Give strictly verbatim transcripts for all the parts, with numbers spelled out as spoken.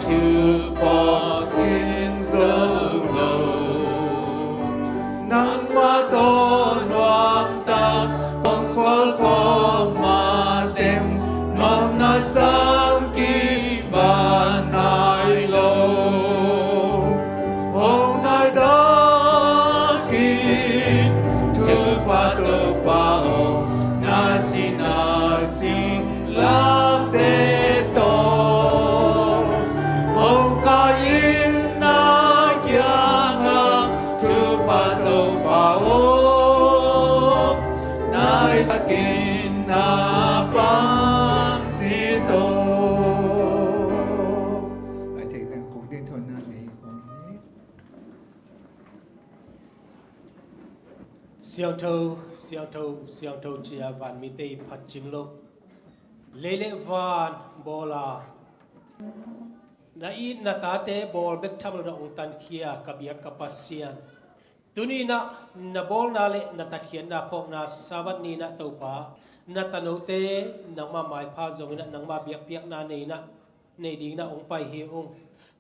Thupha kin zo lo. Nangmah tawh nuamtak kongkhual khawm a tem, nuamna sang kibat nai lo. Hong nai zakin thupha Topa aw, na sihna sing lamte tawh hong kai in na kiangah, thupha Topa aw, nai takin na pang si tawh. Ai thei teng kong ding thuanna nei kong ni. Siangtho, siangtho, siangtho ci-a vanmite i phatcing loh, lei le van bawl a, na it na tate bawl bek tham lo na hong tankhia ka biak ka Pasian, tuni-in ah na bawlna le na tatkhiatna phawkna Sabbath ni-in ah Topa, na tanote nangmah maipha zongin ah nangmah biakpiakna nei-in ah, nei dingin ah hong pai hi ung.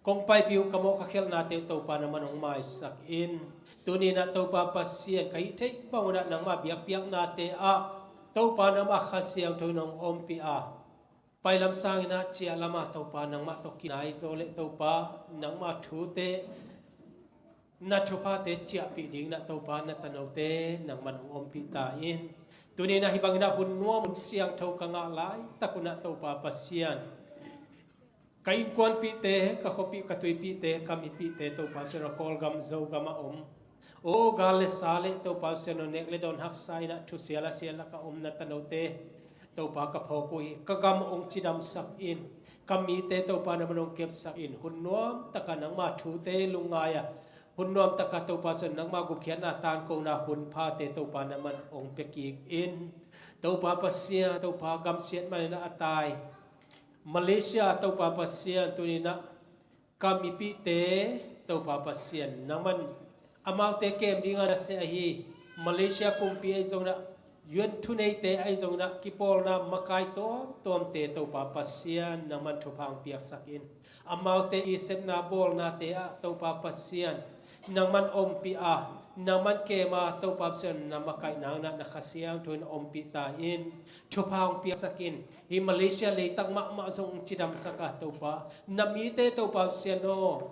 Kong paipih uh, ka mawh ka khialhnate Topa nangman hong maisak in. Tuni-in ah Topa Pasian, ka hih theih bangun ah nangmah biakpiaknate ah Topa nangmah Kha Siangtho in hong ompih a, pailam sangin ah ciahlam a Topa nangmah tawh kinaizaw le Topa nangmah thute, na thuphate ciahpih dingin ah Topa na tanote nangman hong ompih ta in. Tuni-in ah hih bangin ah hun nuam hun siangtho ka ngah laitak un ah Topa Pasian, ka innkuanpihte, ka khuapih ka tuipihte, ka mipihte Topa Pasian aw, Kawlgam Zogam a om, aw gal le sa le Topa Pasian aw, nek le dawn haksa in ah thusia lasia lak a om na tanote Topa ka phawk uh hi. Ka gam hong cidamsak in. Ka mite Topa nangman hong kepsak in. Hun nuam taka nangma thute lungngai a, hun nuam taka Topa Pasian nangma gupkhiatna tankona hun phate Topa nangman hong pia kik in. Topa Pasian, Topa gamsiat man in ah a tai Malaysia Topa Pasian, tuni-in ah ka mipihte Topa Pasian nangman amaute kem dingin na seh ahi Malaysia kumpi ahi zongin ah, U N thuneite ahi zongin ah, kipawlna makai tuamtuamte Topa Pasian nangman thupha hong piaksak in. Amaute i sepna bawlnate ah Topa Pasian nangman ompih a, nangman kem a, Topa Pasian na makaihna nangin ah na Kha Siangtho in ompih ta in. Thupha hong piaksak in. Hih Malaysia leitak mahmah zong hong cidamsak a Topa, na mite Topa Pasian aw,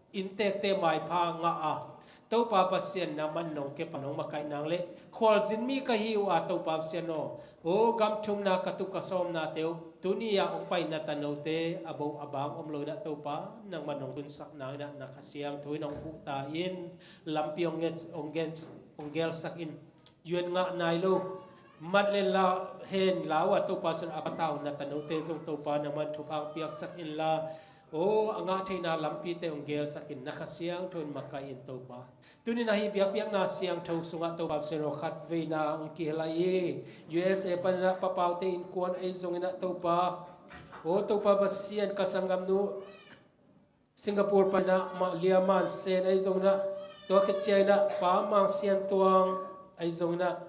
inntekte maipha ngah a, Topa Pasian nangman nong kep a, nong makaih nang le khualzin mi ka hi uh a Topa Pasian aw, aw gam thumna ka tuk ka sawmnate uh tuni-a hong pai na tanote a bo a bang om loin ah Topa nangman nong tunsak nangin ah na Kha Siangtho in hong huh ta in. Lampi hong gen, hong gen, hong gelsak in. U N ngah nai lo, mat le la hen lau a Topa Pasian a patau na tanote zong Topa nangman thupha hong piaksak inla, aw a ngah theihna lampite hong gelsak in, na Kha Siangtho in makaih in Topa. Tuni-in ah hih biakpiakna siangtho sungah Topa Pasian aw, khatveina hong kihel ahi U S A panin ah papaute innkuan ahi zongin ah Topa, aw Topa Pasian ka sanggamnu Singapore panin ah Mah Lia Man Sen ahi zongin ah, tua khit ciangin ah Pa Mang Sian Tuang ahi zongin ah,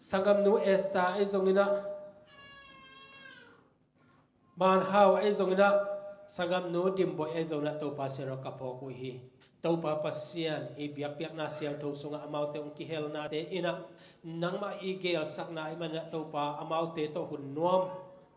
sanggamnu Esther ahi zongin ah, Man Hau ahi zongin ah, sanggamnu Dim Boih ahi zongin ah Topa Pasian aw ka phawk uh hi. Topa Pasian, hih biakpiakna siangtho sungah amaute hong kihelnate in ah nangmah i gelsakna ahih manin ah Topa, amaute tawh hun nuam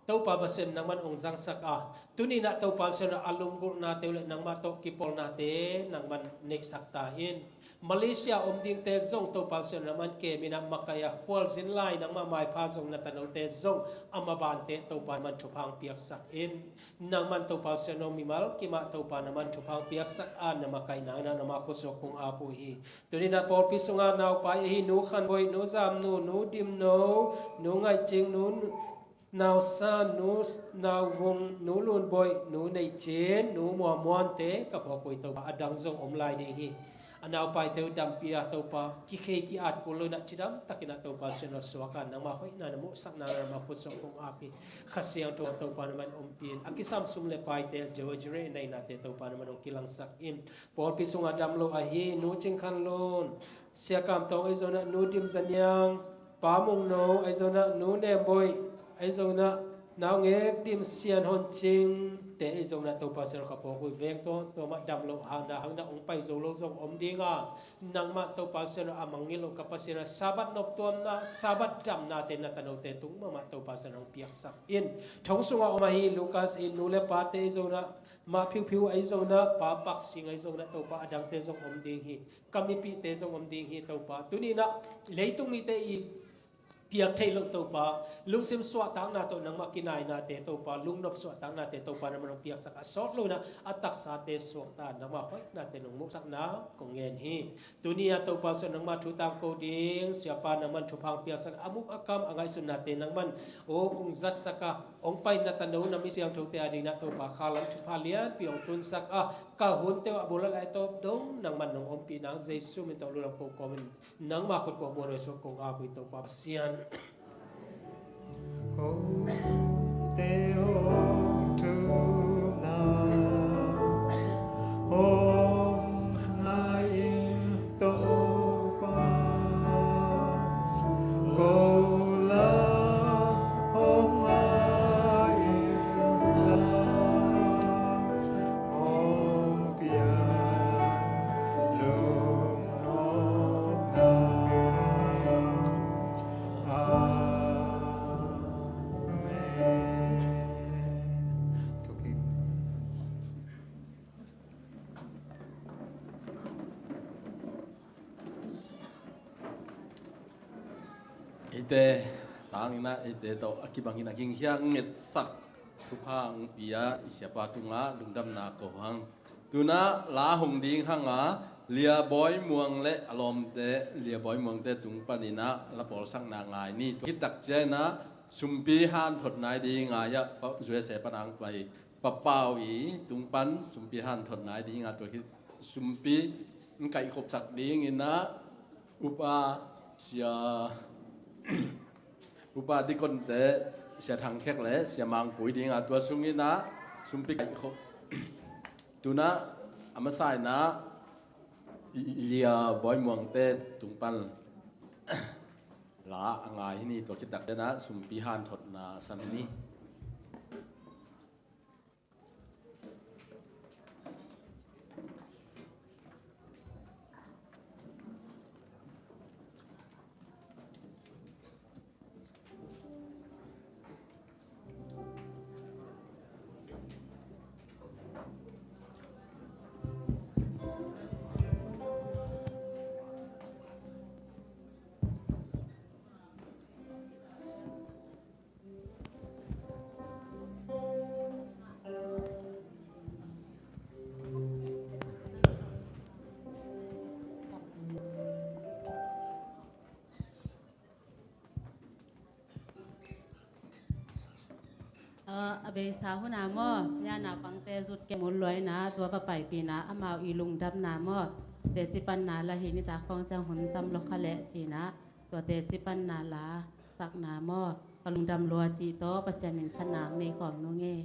Topa Pasian nangman hong zangsak a, tuni-in ah Topa Pasian a lunggulhnate uh le nangmah tawh kipawlnate nangman neihsak ta in. Malaysia om dingte zong Topa Pasian nangman kem in ah makaih a, khualzin lai nangmah maipha zong na tanote zong a mabante Topa nangman thupha hong piaksak in. Nangman Topa Pasian aw, mimal kimah Topa nangman thupha hong piaksak a, na makaih nangin ah nangmah khuasuak kong ap uh hi. Tuni-in ah pawlpi sungah naupai ahi Nu Khan Boih, Nu Zam Nu, Nu Dim No, Nu Ngaih Cing, Nu Nau San, Nu Nau Vung, Nu Lun Boih, Nu Neih Cin, Nu Mua Muante ka phawk uh hi Topa, a dang zong om lai ding hi. A naupaite uh dampih a Topa, kikhei ki-at kul loin ah cidam takin ah Topa Pasian aw suak a, nangmah hoihna na muhsak nangin ah nangmah khuasuak kong ap hi. Kha Siangtho Topa nangman ompih in. A kisam sum le paite, Jehovah Jireh neihnate Topa nangman hong kilangsak in. Pawlpi sungah dam lo ahi Nu Cing Khan Lun, Sia Kam Tawng ahi zongin ah, Nu Dim Za Niang, Pa Mung No ahi zongin ah, Nu Nem Boih ahi zongin ah, Nau Ngek Dim Sian Hon Cing, te ei zong na Topa Sian ka phawk uh veng tuamtuam ah dam loh hangna hangna hong pai zo lo zong om ding a, nangmah Topa Sian a mangngilh loh ka Pasian a Sabbath noptuamna, Sabbath damnate na tanote tung mahmah Topa Sian hong piaksak in. Thong sungah om ahi Lukas i nu le pate ei zong na, mah phiuphiu ei zong na, pa Pak Sing ei zong na, Topa a dangte zong om ding hi. Ka mipihte zong om ding hi Topa. Tuni na leitung mite i piak theih loh Topa, lungsim suahtakna tawh nangmah kinainate Topa, lungnop suahtaknate Topa nangmah nong piaksak a sawt lo na, a taksate suakta nangmah hoihnate nong muhsakna kong ngen hi. Tuni a Topa Sian nangmah thu tangko ding, siapa nangmah thupha hong piaksak a muk a kam a ngaihsutnate nangmah aw hong zatsak a, hong pai na tano na mi siangthote a ding na Topa khalam thupha lianpi hong tunsak a, ka hunte uh a bul a lai tawp dong nangmah nong ompih nang Jesu min tawh lungdam ko kawmin. Nangma khut kong muan, Jesu kong ap uh hi Topa Pasian. Kote hong thumna hong ngai ing Topa, ko la hong ngai ing la, hong pian lung nopna. Amen. Thukik. Eite tangin ah eite tawh a kibangin a ging hiang ngetsak thupha hong pia i siapa tungah lungdamna ko hang. Tuna la hong ding hanga, Lia Bawi Muang le a lawmte, Lia Bawi Muangte tung paninah la pawlsakna ngai ni. Tua khit tak cianah sumpi hanthot nai ding ngai ah, U S A panang pai Papau i tung pan sumpi hanthot nai ding a, tua khit sumpi in kaihkhopsak dinginah upa sia upa dikonte Sia Thang Khek le Sia Mang Pui ding a, tua sunginah sumpi kaihkhop. Tunah a masa inah Lia Bawi Muangte tung pan la a ngai hi ni. Tua khit tak cianah sumpi hanthotna san ni. A, a beisa huna maw, nia naupangte zut kei mun luaina, tua va paipina, amau i lungdamna maw, teci panna la hi, nitak khawng ciang hun tam lo kha leh cina, tua teci panna la sakna maw, ka lungdam lua cih tawh Pasian min phatna nei khawm nung e.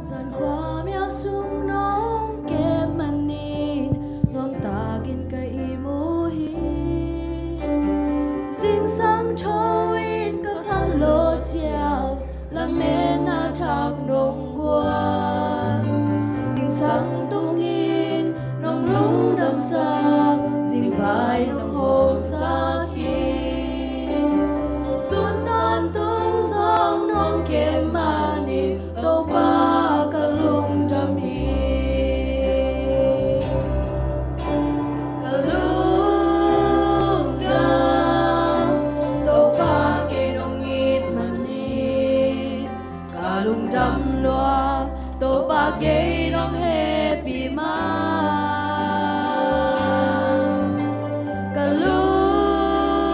Zan khua mial sung nong kem manin nuamtakin ka i mu hi. Zingsang tho in ka khan lo sial, lametna thak nong guan. Zingsang tungin nong lungdamsak, zingvai nong hawmsak hi. Sun tawntung zong nong kem manin Topa ka lungdam hi. Ka lungdam, Topa kei nong it manin. Ka lungdam lua, Topa kei nong hehpih ma. Ka lungdam,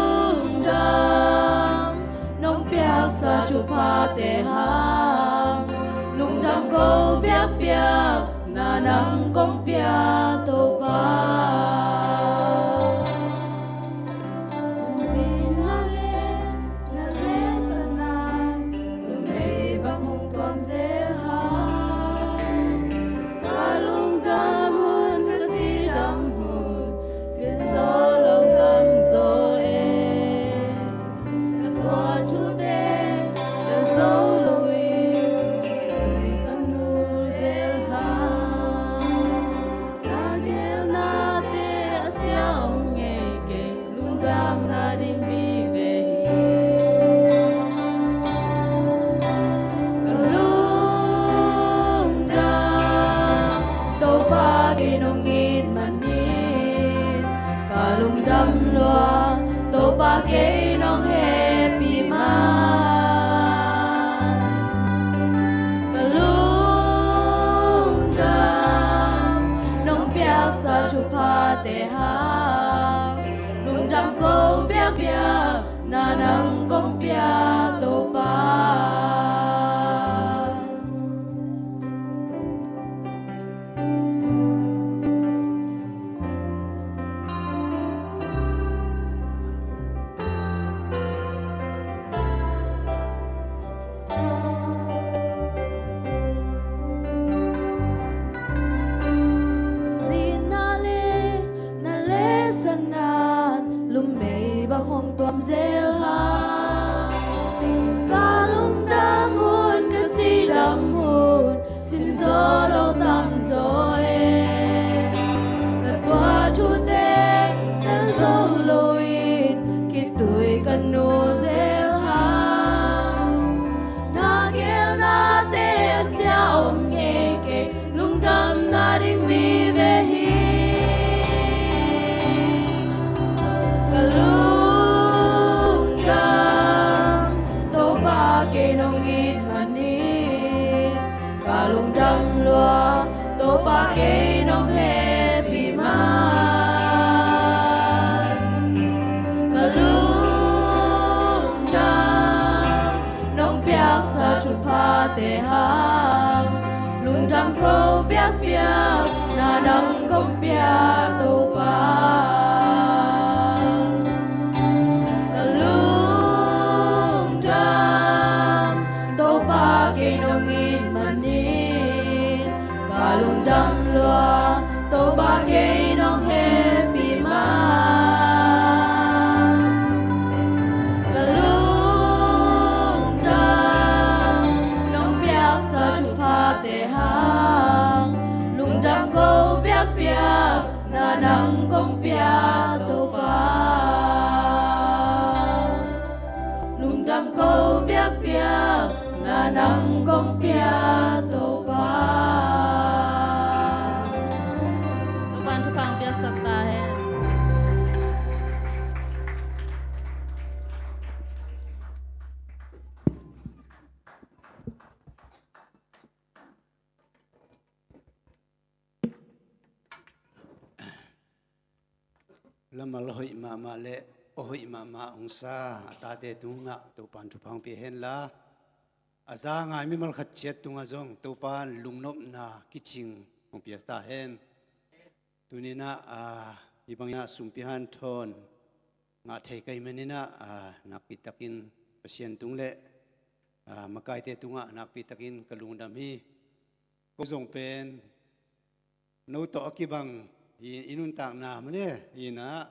nong piaksa thuphate hang, lungdam ko piakpiak, na nang kong pia Topa. Hong zin a le piakna nang kong pia Topa. Zina le na le sanan lumei bang hong tuam zel ha. Ka lungdam hun, ka cidam hun, sin zaw lo tam zaw e. Ka tuah thute tel zo loin khitui ka nu zel ha. Na gelnate a sia om ngei kei, lungdam nading vive hi. Ka lungdam Topa kei nong it manin, ka lungdam lua Topa kei nong hehpih man. Ka lungdam nong piaksa thuphate hang, lungdam ko biakpiakna nang kong pia Topa. Ka lungdam Topa kei nong it manin, ka lungdam lua Topa kei nong hehpih man. Ka lungdam nong piaksa thuphate hang, lungdam ko biakpiakna nang kong pia Topa. Lungdam ko biakpiakna nang kong pia Topa. Topa'n thupha piaksak ta hen. Lamal hoih mahmah le aw hoih mahmah hong sa a tate tungah Topa'n thupha hong pia hen la, a za ngai mimal khat ciat tungah zong Topa'n lungnopna kicing hong pia ta hen. Tuninah, ah, hih banginah sumpi hanthawn ngah thei ka hih maninah, ah, nakpi takin Pasian tung le, ah, makaite tungah nakpi takin ka lungdam hi. Ko zong pen no tawh a kibang i, i nuntakna mah ne, inah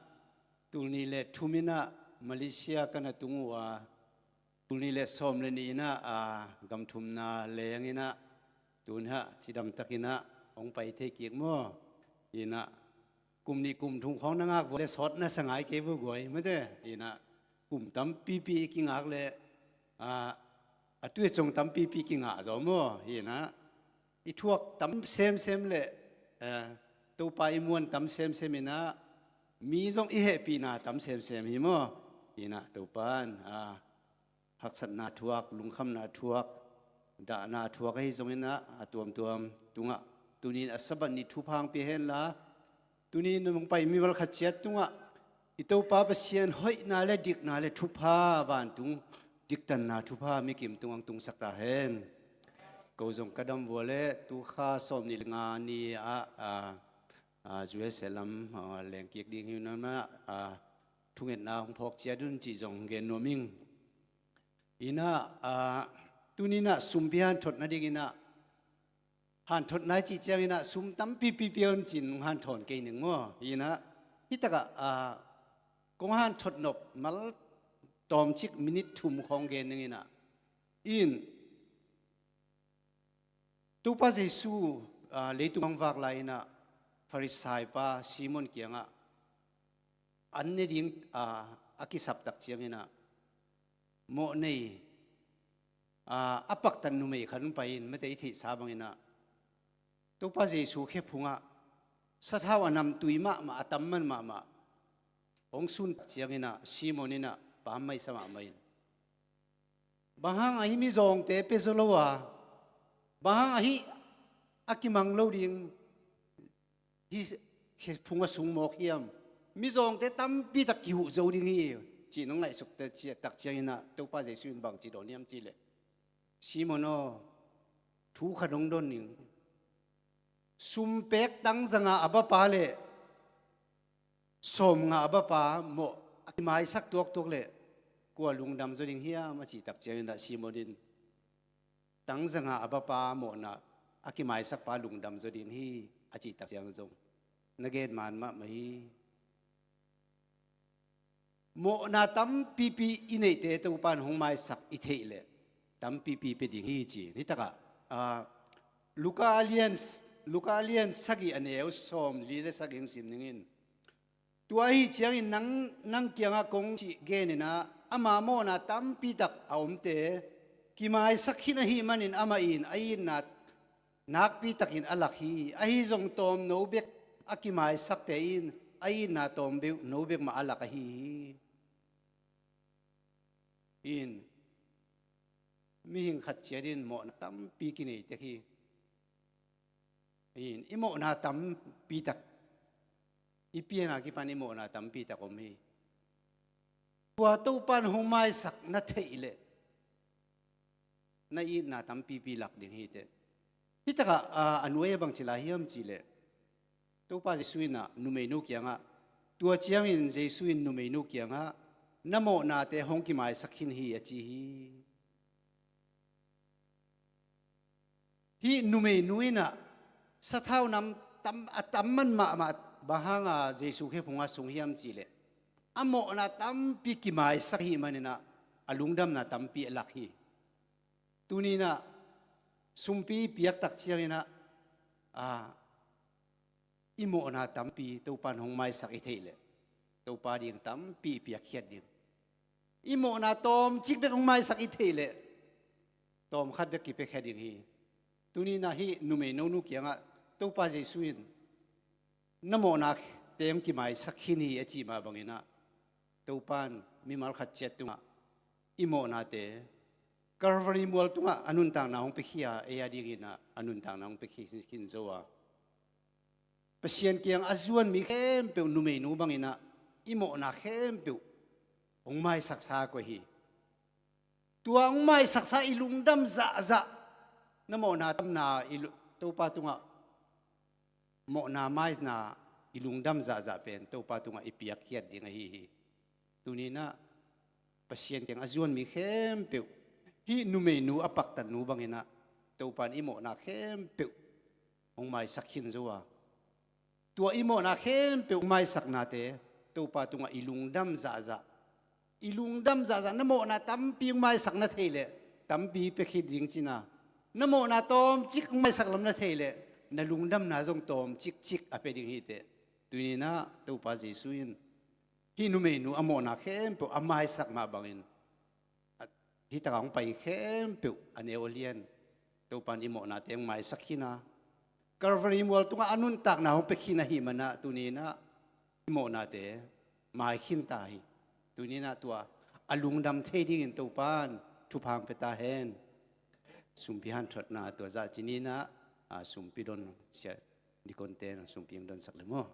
tulnih le thum inah Malaysia ka na tung uh a, tulnih le sawm le nih inah, a, gam thumna leng inah tunhah cidam takinah hong pai thei kik maw? Inah kum nih kum thum khawng na ngak vua le sawt na sa ngai kei vua guai mate. Inah kum tampipi i kingak le, a, a tuicong tampipi kingah zaw maw? Inah i thuak tam semsem le, eh, Topa i muan tam semsem inah mi zong i hehpihna tam semsem hi maw? Inah Topa'n, ah, haksatna thuak, lungkhamna thuak, dahna thuak ahi zonginah a tuamtuam tungah tunin a Sabbath ni thupha hong pia hen la, tunin hong pai mimal khat ciat tungah i Topa Pasian hoihna le dikna le thupha, vantung diktanna thupha mikim tungah hong tungsak ta hen. Ko zong ka dam vua le tukha sawm nih le nga ni ah, a, a, U S A lam, a, lengkik ding hi uh namah, a, thungetna hong phawk ciat un cih zong hong gen nuam ing. Inah, a, tuninah sumpi hanthot nadinginah hanthot nai cih cianginah sum tampipi pia un cin hong hanthawn kei ning maw? Inah hih takah, a, kong hanthot nop mal tawmcik minit thum khawng gen ninginah in Topa Jesu, a, leitung hong vak lai inah Farisai pa Simon kiangah an ne ding, a, a kisap tak cianginah mawh nei, a, a paktat numei khat hong pai in mate i theihsa banginah Topa Jesu khephungah sathau a namtui mahmah a tam man mahmah hong sun tak cianginah Simon inah pammaih sa mahmah in, bang hang ahi mizawngte pia zaw lo a, bang hang ahi a kimang lo ding hih khephung a sung mawk hiam? Mizawngte tampi tak kihuh zo ding hi. cih nong ngaihsuk tak cianginah Topa Jesu in bangci dawn hiam cihleh, Simon aw, thu khat hong dawn ning. Sumpek tang zanga a bapa le sawmnga a bapa mawh a kimaisak tuaktuak le kua lungdam zaw ding hiam a cih tak cianginah Simon in tang zanga a bapa mawhna a kimaisakpa lungdam zaw ding hi a cih tak ciang zong na gen man mahmah hi. Mawhna tampipi i neihte Topa in hong maisak i theih leh tampipi pia ding hi ci. Hi takah, ah, Luka a lian, Luka a lian sagih a neu sawmli le sagih hong sim ning in. Tua ahi ciangin nang, nang kiangah kong cih geninah ama mawhna tampi tak a omte kimaisak khin ahih manin amah in a itna nakpi takin a lak hi. Ahi zong tawmno bek a kimaisakte in a itna tawmno bek mah a lak ahi hi. In mihing khat ciat in mawhna tampi kinei tek hi. In i mawhna tampi tak, i piana kipan i mawhna tampi tak om hi. Tua Topa in hong maisak na theih leh na itna tampipi lak ding hi teh. Hi takah, a, a nuai a bangci lai hiam cihleh, Topa Jesu in ah numeinu kiangah, tua ciangin Jesu in numeinu kiangah na mawhnate hong kimaisak khin hi a ci hi. Hih numeinu in ah sathau nam tam, a tam man mahmah, bang hanga Jesu khephungah sung hiam cihleh, a mawhna tampi kimaisak ahih maninah a lungdamna tampi a lak hi. Tuninah sumpi i piak tak cianginah, a, i mawhna tampi Topa in hong maisak i theih leh Topa ding tampi i piakkhiat ding. I mawhna tawmcik bek hong maisak i theih leh tawmkhat bek kipiakhia ding hi. Tuninah hih numeinu kiangah Topa Jesu in na mawhnate hong kimaisak khin hi a cih mah banginah Topa in mimal khat ciat tungah i mawhnate Calvary mual tungah a nuntakna hong piakhia, ei a dinginah a nuntakna hong piakhia khin zo a, Pasian kiang a zuan mi khempeuh numeinu banginah i mawhna khempeuh hong maisaksa koi hi. Tua hong maisaksa i lungdam zahzah, na mawhna tamna i lu-, Topa tungah mawhna maina i lungdam zahzah pen Topa tungah i piakkhiat ding ahi hi. Tuninah Pasian kiang a zuan mi khempeuh, hih numeinu a paktatnu banginah Topa in i mawhna khempeuh hong maisak khin zo a, tua i mawhna khempeuh hong maisaknate Topa tungah i lungdam zahzah, i lungdam zahzah, na mawhna tampi hong maisak na theih leh tampi pia khit ding cina, na mawhna tawmcik hong maisak lam na theih leh na lungdamna zong tawmcikcik a pia ding hi teh. Tuninah Topa Jesu in hih numeinu a mawhna khempeuh a maisak mah bangin, a, hih takah hong pai khempeuh a neu a lian Topa in i mawhnate hong maisak khin a, Calvary mual tungah a nuntakna hong pia khin ahih manah tuninah i mawhnate mai khin ta hi. Tuninah tua a lungdam thei dingin Topa in thupha hong pia ta hen. Sumpi hanthotna tua zah cininah, a, sumpi don sia, dikonte in sumpi hong donsak le maw.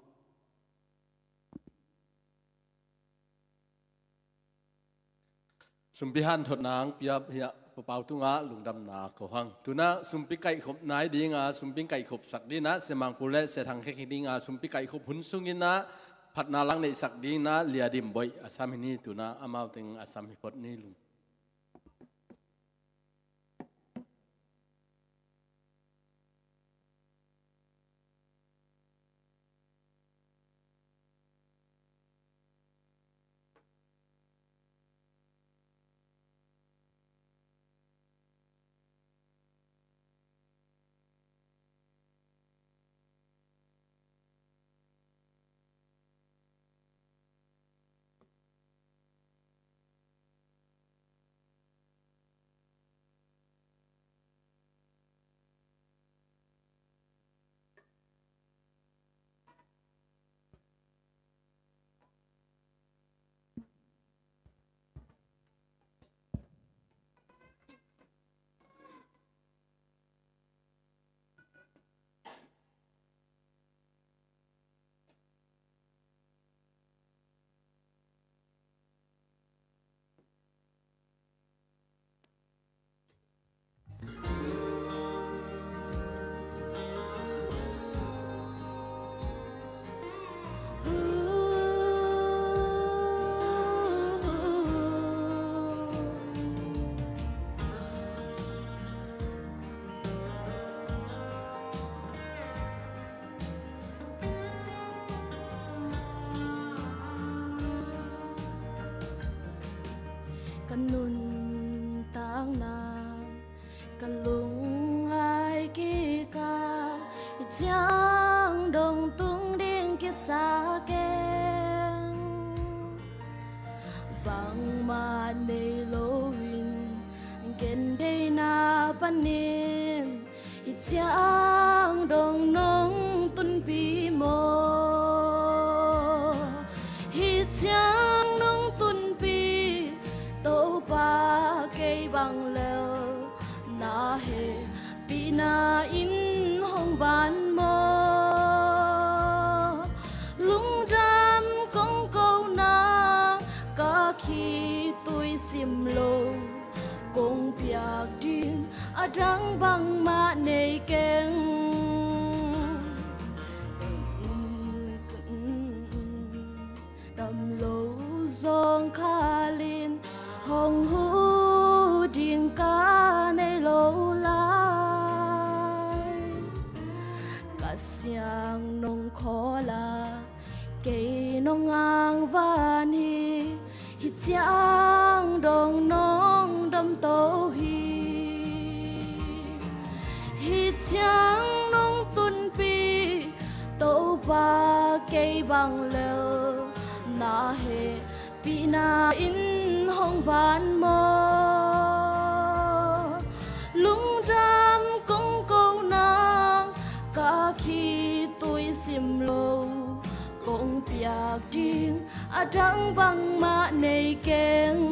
Sumpi hanthotna hong pia hiah Papau tungah lungdamna ko hang. Tunah sumpi kaihkhop nai dinga, sumpi kaihkhopsak dinah Sia Mang Pu le Sia Thang Khek hi dinga, sumpi kaihkhop hun sunginah phatna lang neihsak dinah Lia Dim Boih a sam hi ni. Tunah amau teng a sam hi phot ni lung. Nuntakna ka lungngai kik a, i ciang dong tung ding kisa keng. Bangmah nei loin gentheihna panin hih ciang dong nong tunpi maw? Hih ciang nong tunpi Topa, kei bang lel na hehpihna in hong ban maw? Lungdam kong ko nang, ka khitui sim lo, kong piak ding a dang bangmah nei keng. Tam lo zawngkhal in hong huh ding ka nei lo lai. Ka siang nong khawl a, kei nong angvan hi, hih ciang dong nong damto hi. Hih ciang nong tunpi Topa, kei bang lel na hehpihna in hong ban maw? Lungdam kong ko nang, ka khitui sim lo, kong piak ding a dang bangmah nei keng.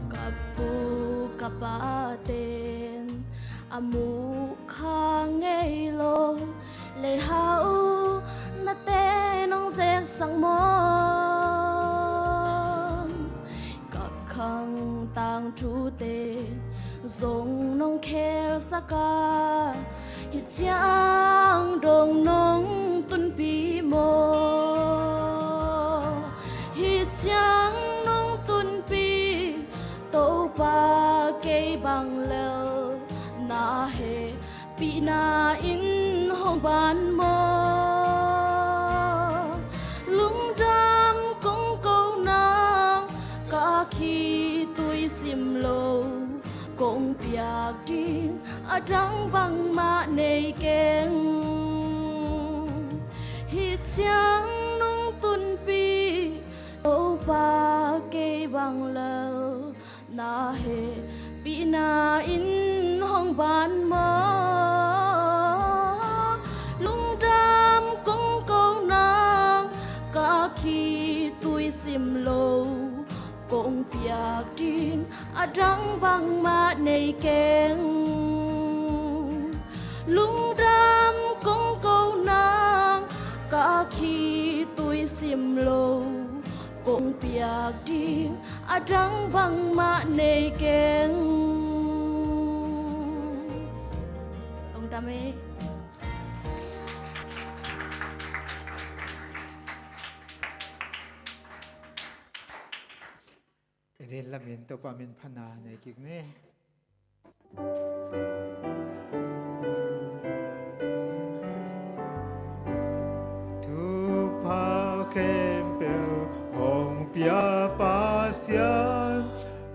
Ka pu ka paten a muh kha ngei lo, leihau nate nong zeksak maw? Ka khang tangthute zong nong khelsak a, hih ciang dong nong tunpi maw? Hih ciang nong tunpi Topa, kei bang lel na hehpihna in hong ban maw? Lungdam kong ko nang, ka khitui sim lo, kong piak ding a dang bangmah nei keng. Hih ciang nong tunpi Topa, kei bang lel na hehpihna in hong ban maw? Lungdam kong ko nang, ka khitui sim lo, kong piak ding a dang bangmah nei keng. Lungdam kong ko nang, ka khitui sim lo, kong piak ding a dang bangmah nei keng. Lungdam ei. I din lamin Topa min phatna nei kik ni. Thupha khempeuh hong pia Pasian,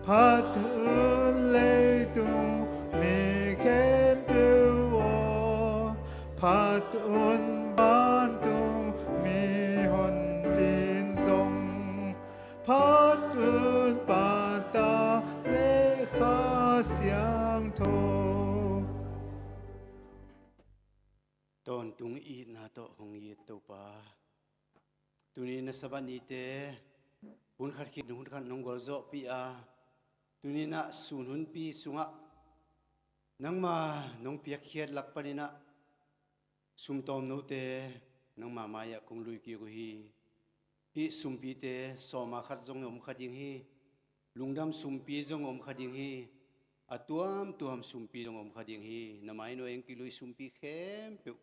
phat un leitung mi khempeuh aw, phat un vantung mihonpi in zong, phat un Pa, Ta le Kha Siangtho. Tawntung itna tawh hong it Topa, tuni na Sabbath nite hun khat khit hun khat nong gualzawhpih a, tuni na sun hunpi sungah nangma nong piakkhiat lak paninah sumtawm note nangma mai-ah kong luikik uh hi. Hih sumpite sawma khat zong om kha ding hi. Lungdam sumpi zong om kha ding hi. a tuamtuam sumpi zong om kha ding hi. Na mai nuai-in kilui sumpi khempeuh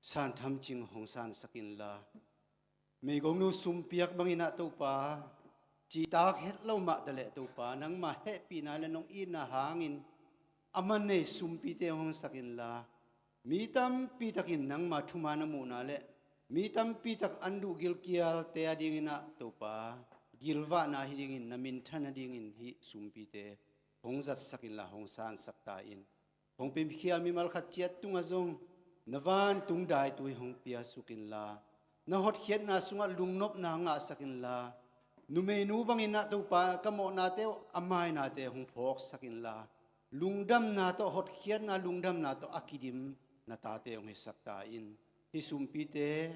san thamcing hong sansak inla, meigongnu sumpiak bangin ah Topa, cihtak het lo mah ta leh Topa, nangma hehpihna le nong itna hangin a man nei sumpite hong sak inla, mi tampi takin nangma thuman a muhna le mi tampi tak an duh gilkialte a dingin ah Topa, gilvahna hi dingin, na minthan a dingin hih sumpite hong zatsak inla, hong sansak ta in. Hong pimkhia mimal khat ciat tungah zong na vantung daitui hong piasuk inla, na hotkhiatna sungah lungnopna ngahsak inla, numeinu bangin ah Topa, ka mawhnate uh, a mainate hong phawksak inla, lungdamna tawh, hotkhiatna lungdamna tawh a kidim na tate hong hisak ta in. Hih sumpite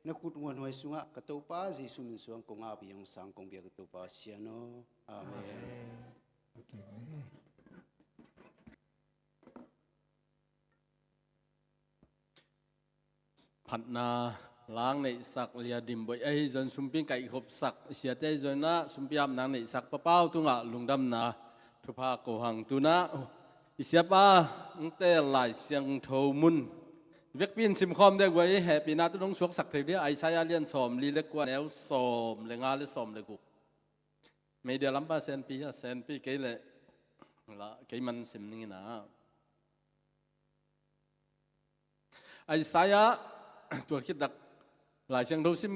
na khut nguanhuai sungah ka Topa Jesu min suang kong ap hi, hong sang kong biak ka Topa Sian aw. Amen. Amen. Phatna lang neihsak Lia Dim Boih ahi zong sumpi kaihkhopsak, i siate ahi zong ah sumpi apna neihsak Pa Pau tungah lungdamna thupha ko hang. Tu-in ah i siapa hong teel Lai Siangtho mun vekpi in simkhawm dek uh hi. Hehpihna tawh nong suaksak thei ding, Isaiah lian sawmli le kua, neu sawm le nga le sawm le guk. Media lampa senpi, a senpi kei leh la kei man sim ning in ah. Isaiah, tua khit tak Lai Siangtho sim,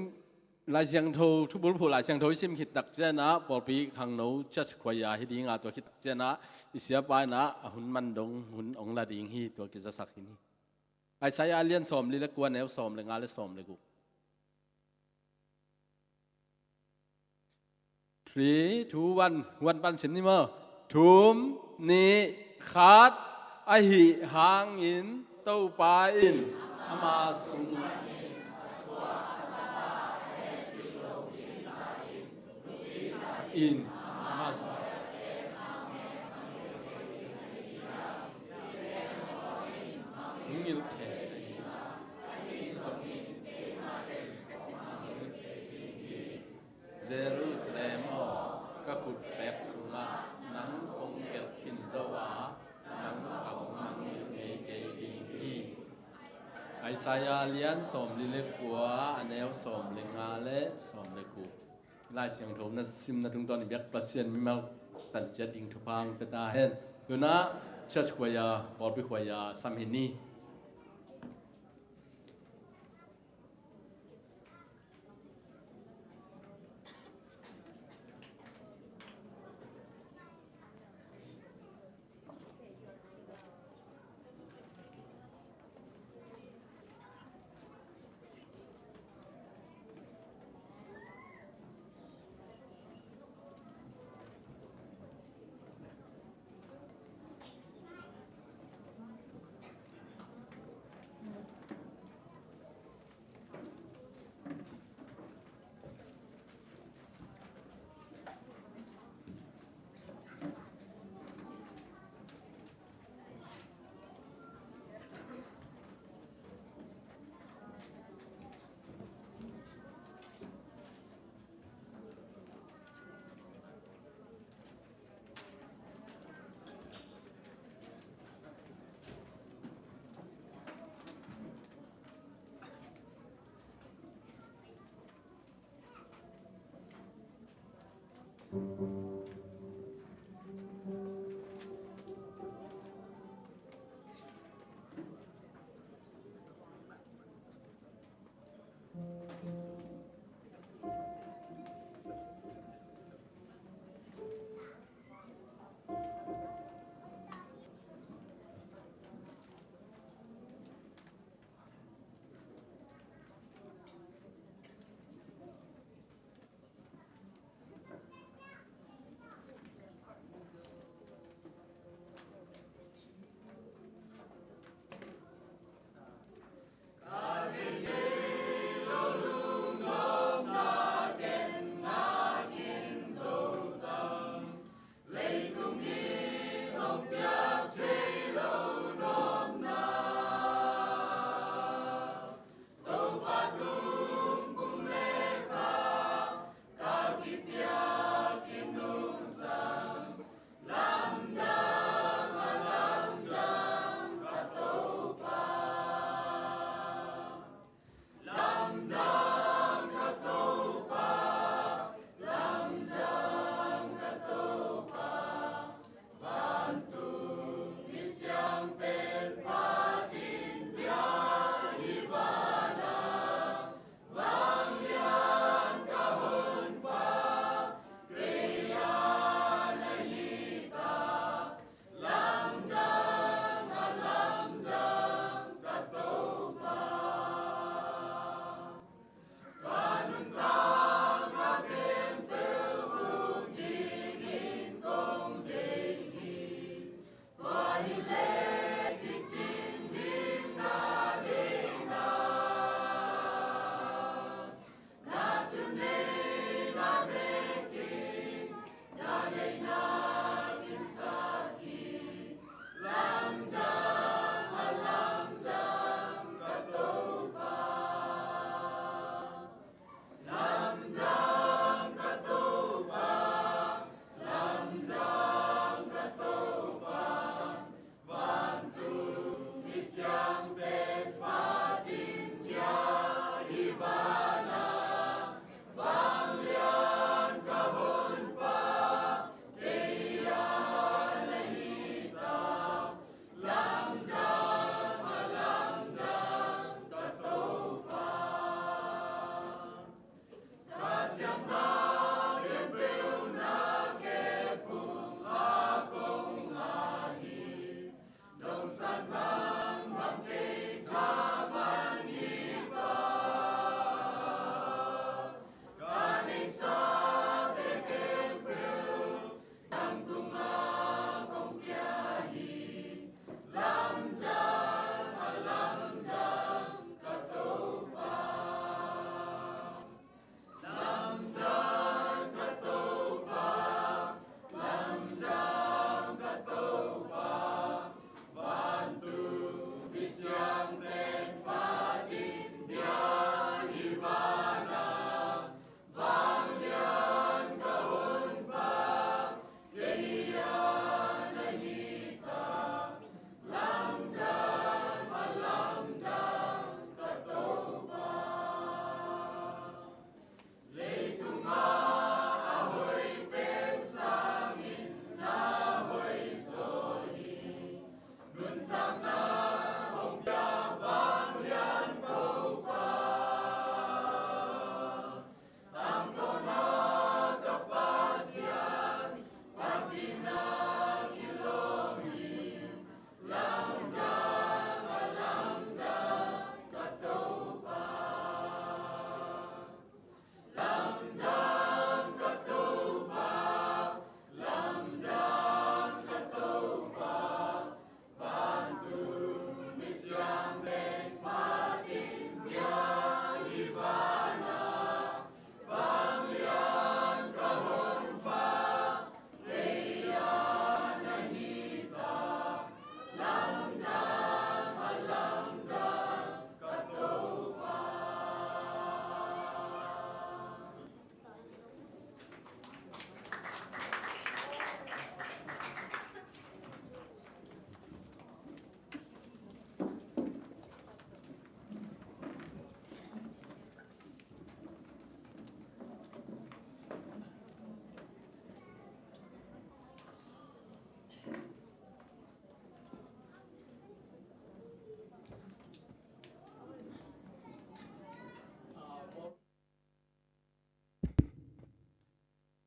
Lai Siangtho thubulphuh Lai Siangtho i sim khit tak ciangin ah pawlpi khangno church choir hi ding a, tua khit tak ciangin ah i siapa in ah a hun man dong hun hong la ding hi, tua kizasak hi ni. Isaiah lian sawmli le kua, neu sawm le nga le sawm le guk. Three, two, one. One pan sim ni maw. Thum, nih, khat. Ahih hangin Topa in ama sung in ama sung hong ngilh thei ahi zongin Jerusalem aw, ka khutpek sungah nang kong gelh khin zo a, nang ka hong mangngilh ngei kei ding hi. Isaiah lian sawmli le kua, a neu sawm le nga le sawm le guk. Lai Siangtho na simna tungtawn i biak Pasian mimal tan ciat ding thupha hong pia ta hen. Tu-in ah church choir, pawlpi choir sam hi ni.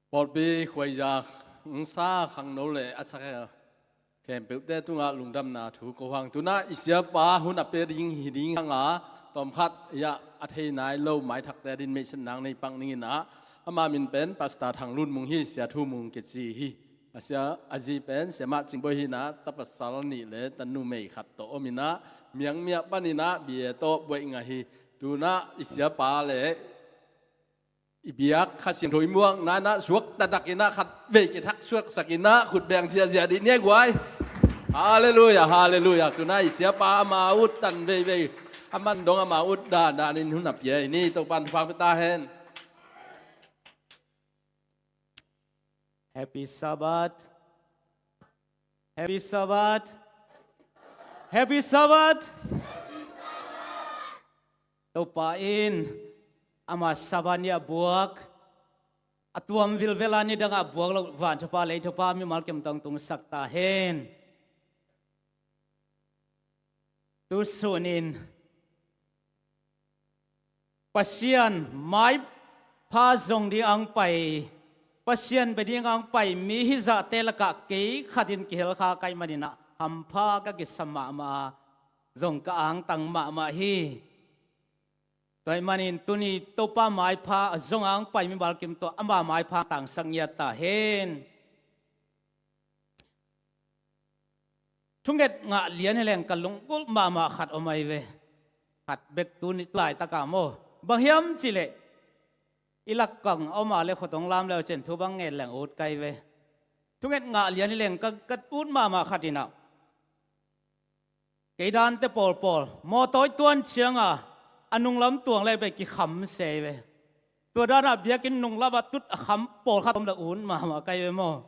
Pawlpi khuaiza, sa khangno le a sa khempeuhte tungah lungdamna thu ko hang. Tunah i siapa hun a pia ding hi ding hanga, tawmkhat ya a thei nai lo maithakte din meihsetna nei pak ning inah, ama min pen Pastor Thang Lun Mung hi, Sia Thu Mung kici hi. A sia, a zi pen Sia Mah Cing Bawi hi inah, ta pasal nih le ta numei khat tawh om inah, Miangmia pan inah bia tawh buaih ngah hi. Tunah i siapa le i biak Kha Siangtho i muakna inah suak taktak inah khat vei kithak suaksak inah khut beng ziahziah dih ni a guai. Halleluia, halleluia. Tunah i siapa ama ut tan veivei, a man dong ama ut dandan in hun a pia hi ni. Topan thupha pia ta hen. Happy Sabbath. Happy Sabbath. Happy Sabbath. Topa in ama Sabbath ni a buak a tuam vilvel a, ni dangah buak lo van thupha, lei thupha mimal kim tawng tungsak ta hen. Tu sunin Pasian maipha zong ding ang pai, Pasian bia ding ang pai mi hizahte lakah kei khatin kihel kha ka hih maninah hampha ka kisa mahmah a, zong ka angtang mahmah hi. Tua hih manin tuni Topa maipha a zong ang pai mimal kim tawh ama maipha tangsak ngiat ta hen. Thunget ngah lian hi leng ka lunggulh mahmah khat om ahi ve. Khat bek tu ni, tu laitaka maw. Bang hiam cihleh i lakkang a om a le khuatong lam leu cin thu bang ngen leng ut kai ve. Thunget ngah lian hi leng ka, ka ut mahmah khat inah, kei dante pawlpawl mawtaw i tuan cianga a nunglam tuang le bei kikham se ve. Tua danah biakinn nunglamah tut a kham pawlkhat om le ut mahmah kai ve maw.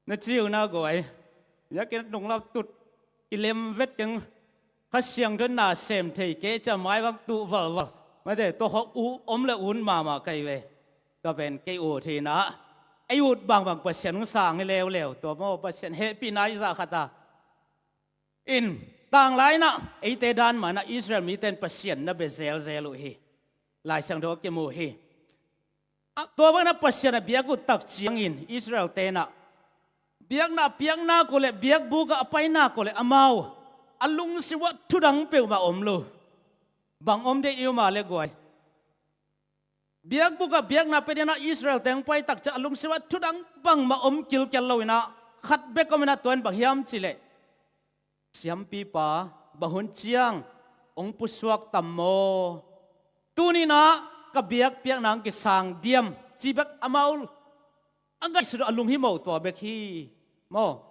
Na ciu na guai. Biakinn nunglam tut i lem vet keng, Kha Siangtho na sem thei kei cia mai bang tuh valval. Mate tua khawk u om le ut mahmah kai ve. Ka pen kei ut hi inah, ei ut bangbang Pasian hong sang hi leuleu. Tua maw Pasian hehpihna i zah khat a. In, tanglai inah eite dan manah Israel mite in Pasian na bia zelzel uh hi. Lai Siangtho a kimu hi. A, tua bangin a Pasian a biak uh tak ciangin Israel tenah biakna a piakna ko le biakbuk ah a paina ko le amau a lungsim uh ah thudang peuhmah om lo. Bang om dei i um a le guai. Biakbuk ah biakna pia dinah Israel teng pai tak ciah a lungsim ah thudang bangmah om kilkel lo inah khat bek om inah tua in bang hiam cihleh, siampipa, bang hun ciang hong pusuak tam maw? Tuninah ka biakpiakna hong kisang diam cih bek amau a ngaihsut uh a lunghimawh tua bek hi maw?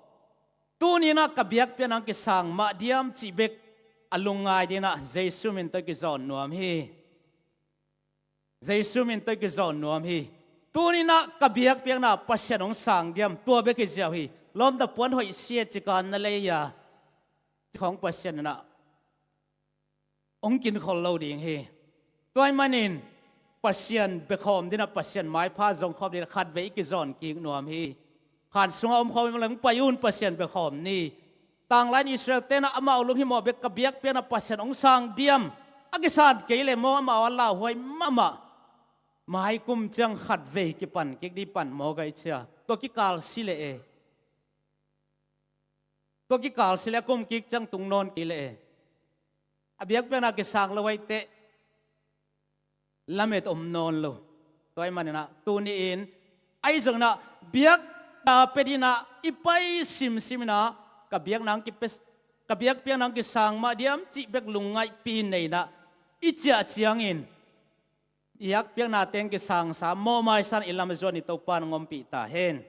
Tuninah ka biakpiakna hong kisang mah diam cih bek a lungngai dinah Jesu min tawh i kizawn nuam hi. Jesu min tawh i kizawn nuam hi. Tuninah ka biakpiakna Pasian hong sang diam, tua bek hi ziau hi. Lawmta puan hoih sia cikan na lei a, ci khawng Pasian inah hong kinkhol lo ding hi. Tua hih manin Pasian biakhawm dinah, Pasian maipha zongkhawm dinah khatvei i kizawn kik nuam hi. Khan sungah om khawm hi mah leng pai un, Pasian biakhawm ni. Tanglai in Israel tenah amau lunghimawh bek ka biakpiakna Pasian hong sang diam a kisan kei leh maw, amau a lauhuai mahmah. Maikum ciang khatvei kipan kik dih pan maw, gai cia. Tua kikal si leh e. Tua kikal si leh a kum kik ciang tung nawn kei leh e. A biakpiakna kisang lo ahi teh lamet om nawn lo. Tua hih maninah tuni-in ahi zonginah biakna pia dinah i pai simsim inah ka biakna hong kipe, ka biakpiakna hong kisang mah diam cih bek lungngaihpi nei inah i ciah ciangin biakpiakna teng kisangsa mawhmaisan i lam zuan i Topa in hong ompih ta hen.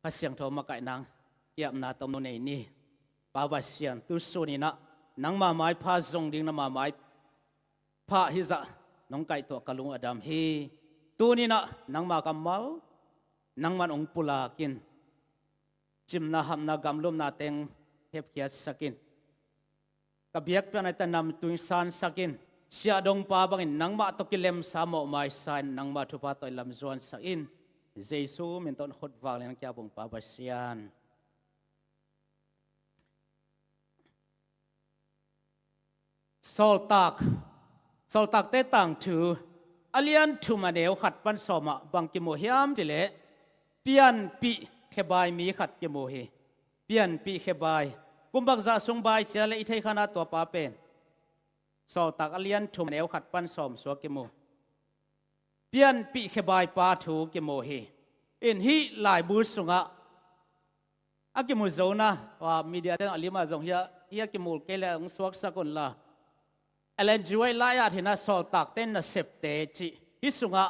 Kha Siangtho makaihna kiapna tomno nei ni. Pa Pasian, tu suninah nangma maipha zong ding, nangma maipha hizah nong kaihtuah ka lung a dam hi. Tuninah nangma kammal nangman hong pulakin, cimna, hapna, gamlumna teng hepkhiatsakin, ka biakpiakna i tanam tungsansakin, siahdongpa bangin nangmah tawh kilemsa mawhmaisa in nangmah thupha tawh i lam zuansak in. Jesu min tawh na khut vanglian kiabung Pa Pasian. Sawltak, Sawltakte tangthu a lian thum a neu khat pan sawm ah bang kimu hiam cih leh, pianpih khebai mi khat kimu hi. Pianpih khebai. Kum bangzah sung bai cia leh i theih kha na tua pa pen. Sawltak a lian thum a neu khat pan sawm sung ah kimu. Pianpih khebai pa thu kimu hi. In hih laibu sungah a kimu zo na, a, media te a lim ah zong hiah, hiah kimu kei leh hong suaksak un la. Ellen G. White lai-at hi na, Sawltakte Nasepte cih, hih sungah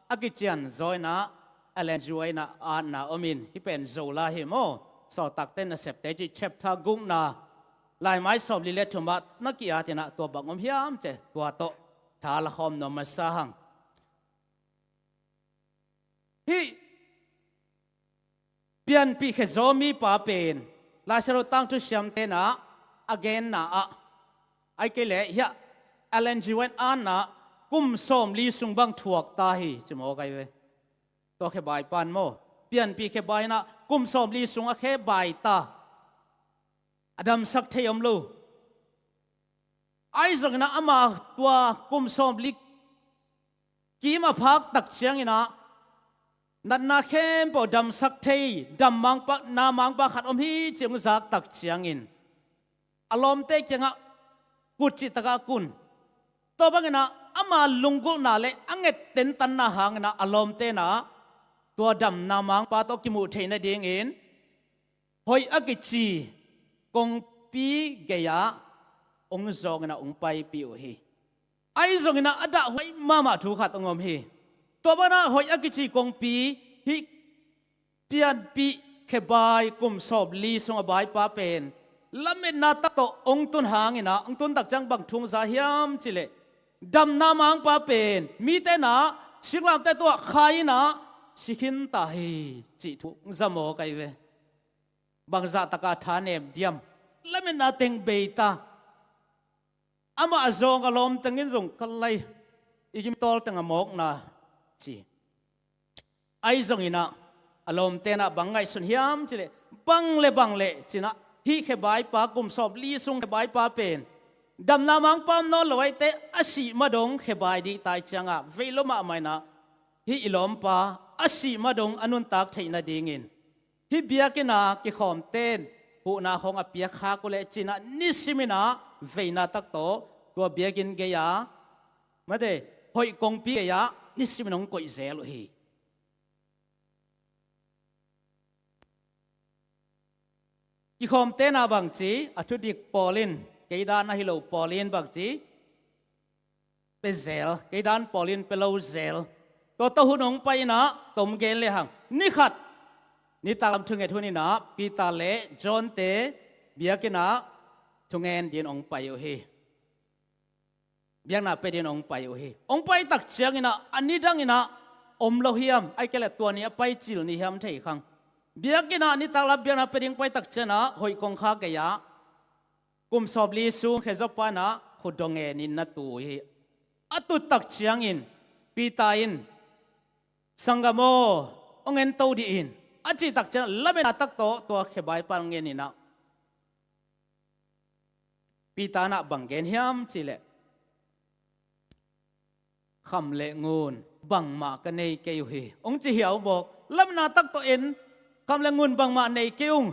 a kician zaw in ah, Ellen G. White in ah atna om in, hih pen zo la hi maw. Sawltakte Nasepte cih chapter gukna, laimai sawmli leh thum ah na ki-at in ah tua bang om hiam cih, tua tawh tha la khawm nuam masa hang. Hih pianpih khezaw mipa pen, Lai Siangtho tangthu siamte in ah a genna ah, ahih kei leh hiah Ellen G. White in ah kum sawmli sung bang thuak ta hi ci mawk ahi ve. Tua khebai pan maw, pianpih khebai in ah kum sawmli sung a khebai ta. A damsak thei om lo. Ahi zongin ah ama tua kum sawmli kim a phak tak ciangin ah, natna khempeuh damsak thei, dam mangpa, na mangpa khat om hi ci hong zak tak ciangin, a lawmte kiangah kut cih tak ah kun. Tua bangin ah ama lunggulhna leh a nget tentanna hangin ah a lawmte in ah tua damna mangpa tawh kimuh theih nadingin hoih a kici kongpi gei-ah hong zawng in ah hong paipih uh hi. Ahi zongin ah a dahhuai mahmah thu khat hong om hi. Tua banah hoih a kici kongpi, hih pianpih khebai kum sawmli sung a baipa pen lametna tak tawh hong tun hangin ah, hong tun tak ciang bang thu hong za hiam cih leh, damna mangpa pen mite in ah siklamteh tungah khai in ah si khin ta hi cih thu hong za mawk ahi ve. Bangzah tak a thanem diam. Lametna teng bei ta. Amah a zawng a lawmte in zong ka lai, i gimtawl teng a mawkna ci. Ahi zongin ah a lawmte in ah bang ngaihsun hiam cih leh, bang leh bang leh ci-in ah, hih khebaipa, kum sawmli sung khebaipa pen damna mangpa om nawn lo ahih teh, a sih ma dong khebai ding ta ahih ciangah vei lua mahmah in ah, hih i lawmpa a sih ma dong a nuntak theih nadingin hih biakinn a kikhawmte'n huhna khawng a piak khak uh leh ci-in ah nisimin ah veina tak tawh tua biakinn gei-ah, mate, hoih kongpi gei-ah nisimin hong koih zel uh hi. Kikhawmte'n ah bangci, a thudik pawl in, kei dan ahi lo pawl in bangci, pia zel, kei dan pawl in pia lo zel. Tua tawh hun hong pai in ah, tom gen lehang, ni khat nitaklam thunget hun in ah Peter leh John-te biakinn ah thungen dingin hong pai uh hi. Biakna pia dingin hong pai uh hi. Hong pai tak ciangin ah, a nidang in ah om lo hiam, ahih kei leh tua ni a pai cil ni hiam thei khang. Biakinn ah nitaklam biakna pia ding pai tak ciangin ah, hoih kongkhak gei-ah kum sawmli sung khezaw pa in ah khut dong ngenin na tu uh hi. A tut tak ciangin Peter in, "Sanggam aw, hong en to dih in," a cih tak ciangin lametna tak tawh tua khebaipa hong en in ah, Peter in ah bang gen hiam cih leh, "Kham leh ngun bangmah ka nei kei uh hi," hong ci hiau bawk. Lametna tak tawh en, "Kham leh ngun bangmah nei kei ung,"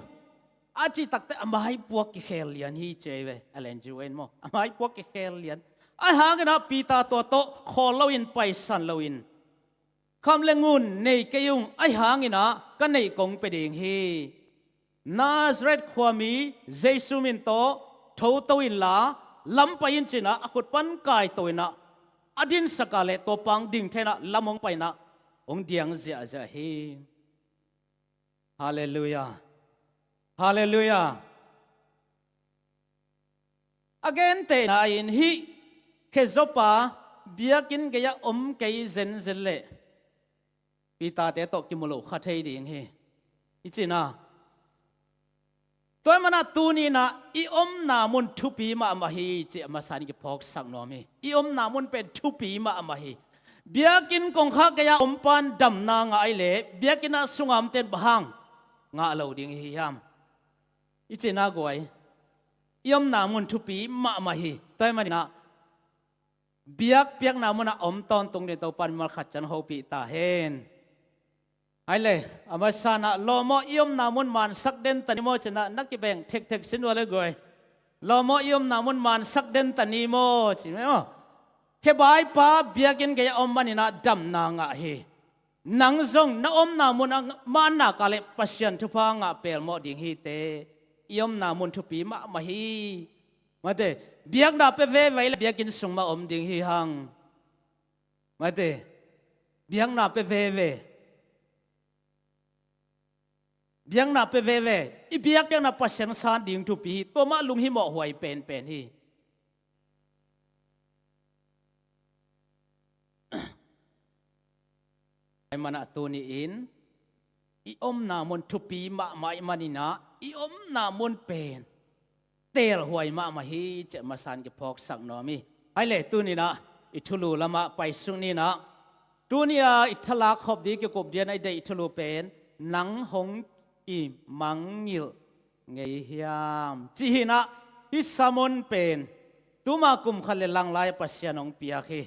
a cih tak teh a maipuak kikhel lian hi ci ei ve. Ellen G. White maw, a maipuak kikhel lian. Ahih hangin ah Peter tua tawh khawl loin, paisan loin, "Kham leh ngun nei kei ung, ahih hangin ah ka neih kong pia ding hi. Nazareth khuami Jesu min tawh thoto inla, lam pai in," ci-in ah a khut pan kaito in ah, a dinsak a leh tua pan ding thei in ah lam hong pai in ah hong diang ziahziah hi. Halleluiah. Halleluiah. A gentehna in hih khezawpa biakinn gei-ah om kei zenzen leh Peter-te tawh kimu lo kha thei ding hi. I cihna. Tua ahih manin ah tuni-in ah i omna mun thupi mahmah hi cih a masa-in kiphawksak nuam hi. I omna mun pen thupi mahmah hi. Biakinn kongkhak gei-ah om pa'n damna ngah leh, biakinn ah sunga omte'n bang hang ngah lo ding i hi hiam? I cihna guai, i omna mun thupi mahmah hi. Tua ahih manin ah biakpiakna munah om tawntung ding Topa in malkhat ciang hopih ta hen. Ai le, a masa-in ah lawm aw, i omna mun mansak den ta ni maw ci-in ah na kibeng thekthek sin uh a le guai. Lawm aw, i omna mun mansak den ta ni maw ci maw. Khe baipa biakinn gei a om manin ah damna ngah hi. Nang zong na omna mun a manna ka le Pasian thupha ngah pelmawh ding hi te. I omna mun thupi mahmah hi. Mate, biakna pia veve le biakinn sung mah om ding hi hang. Mate, biakna pia veve. Biakna pia veve. I biakpiakna Pasian san ding thupi hi. Tua mah lunghimawh huai penpen hi. Ai manah tuni-in i omna mun thupi mahmah i manin ah i omna mun pen teelhuai mahmah hi cih masa-in kiphawksak nuam hi. Ai le tuni-in ah i thulu lamah paisuk ni-in ah, tuni-a i thalak khop ding kikup dingin a i deih thulu pen, nang hong kimangngilh ngei hiam ci hi-in ah, hih sermon pen tuma kum khat le lang lai-a Pasian hong piak hi.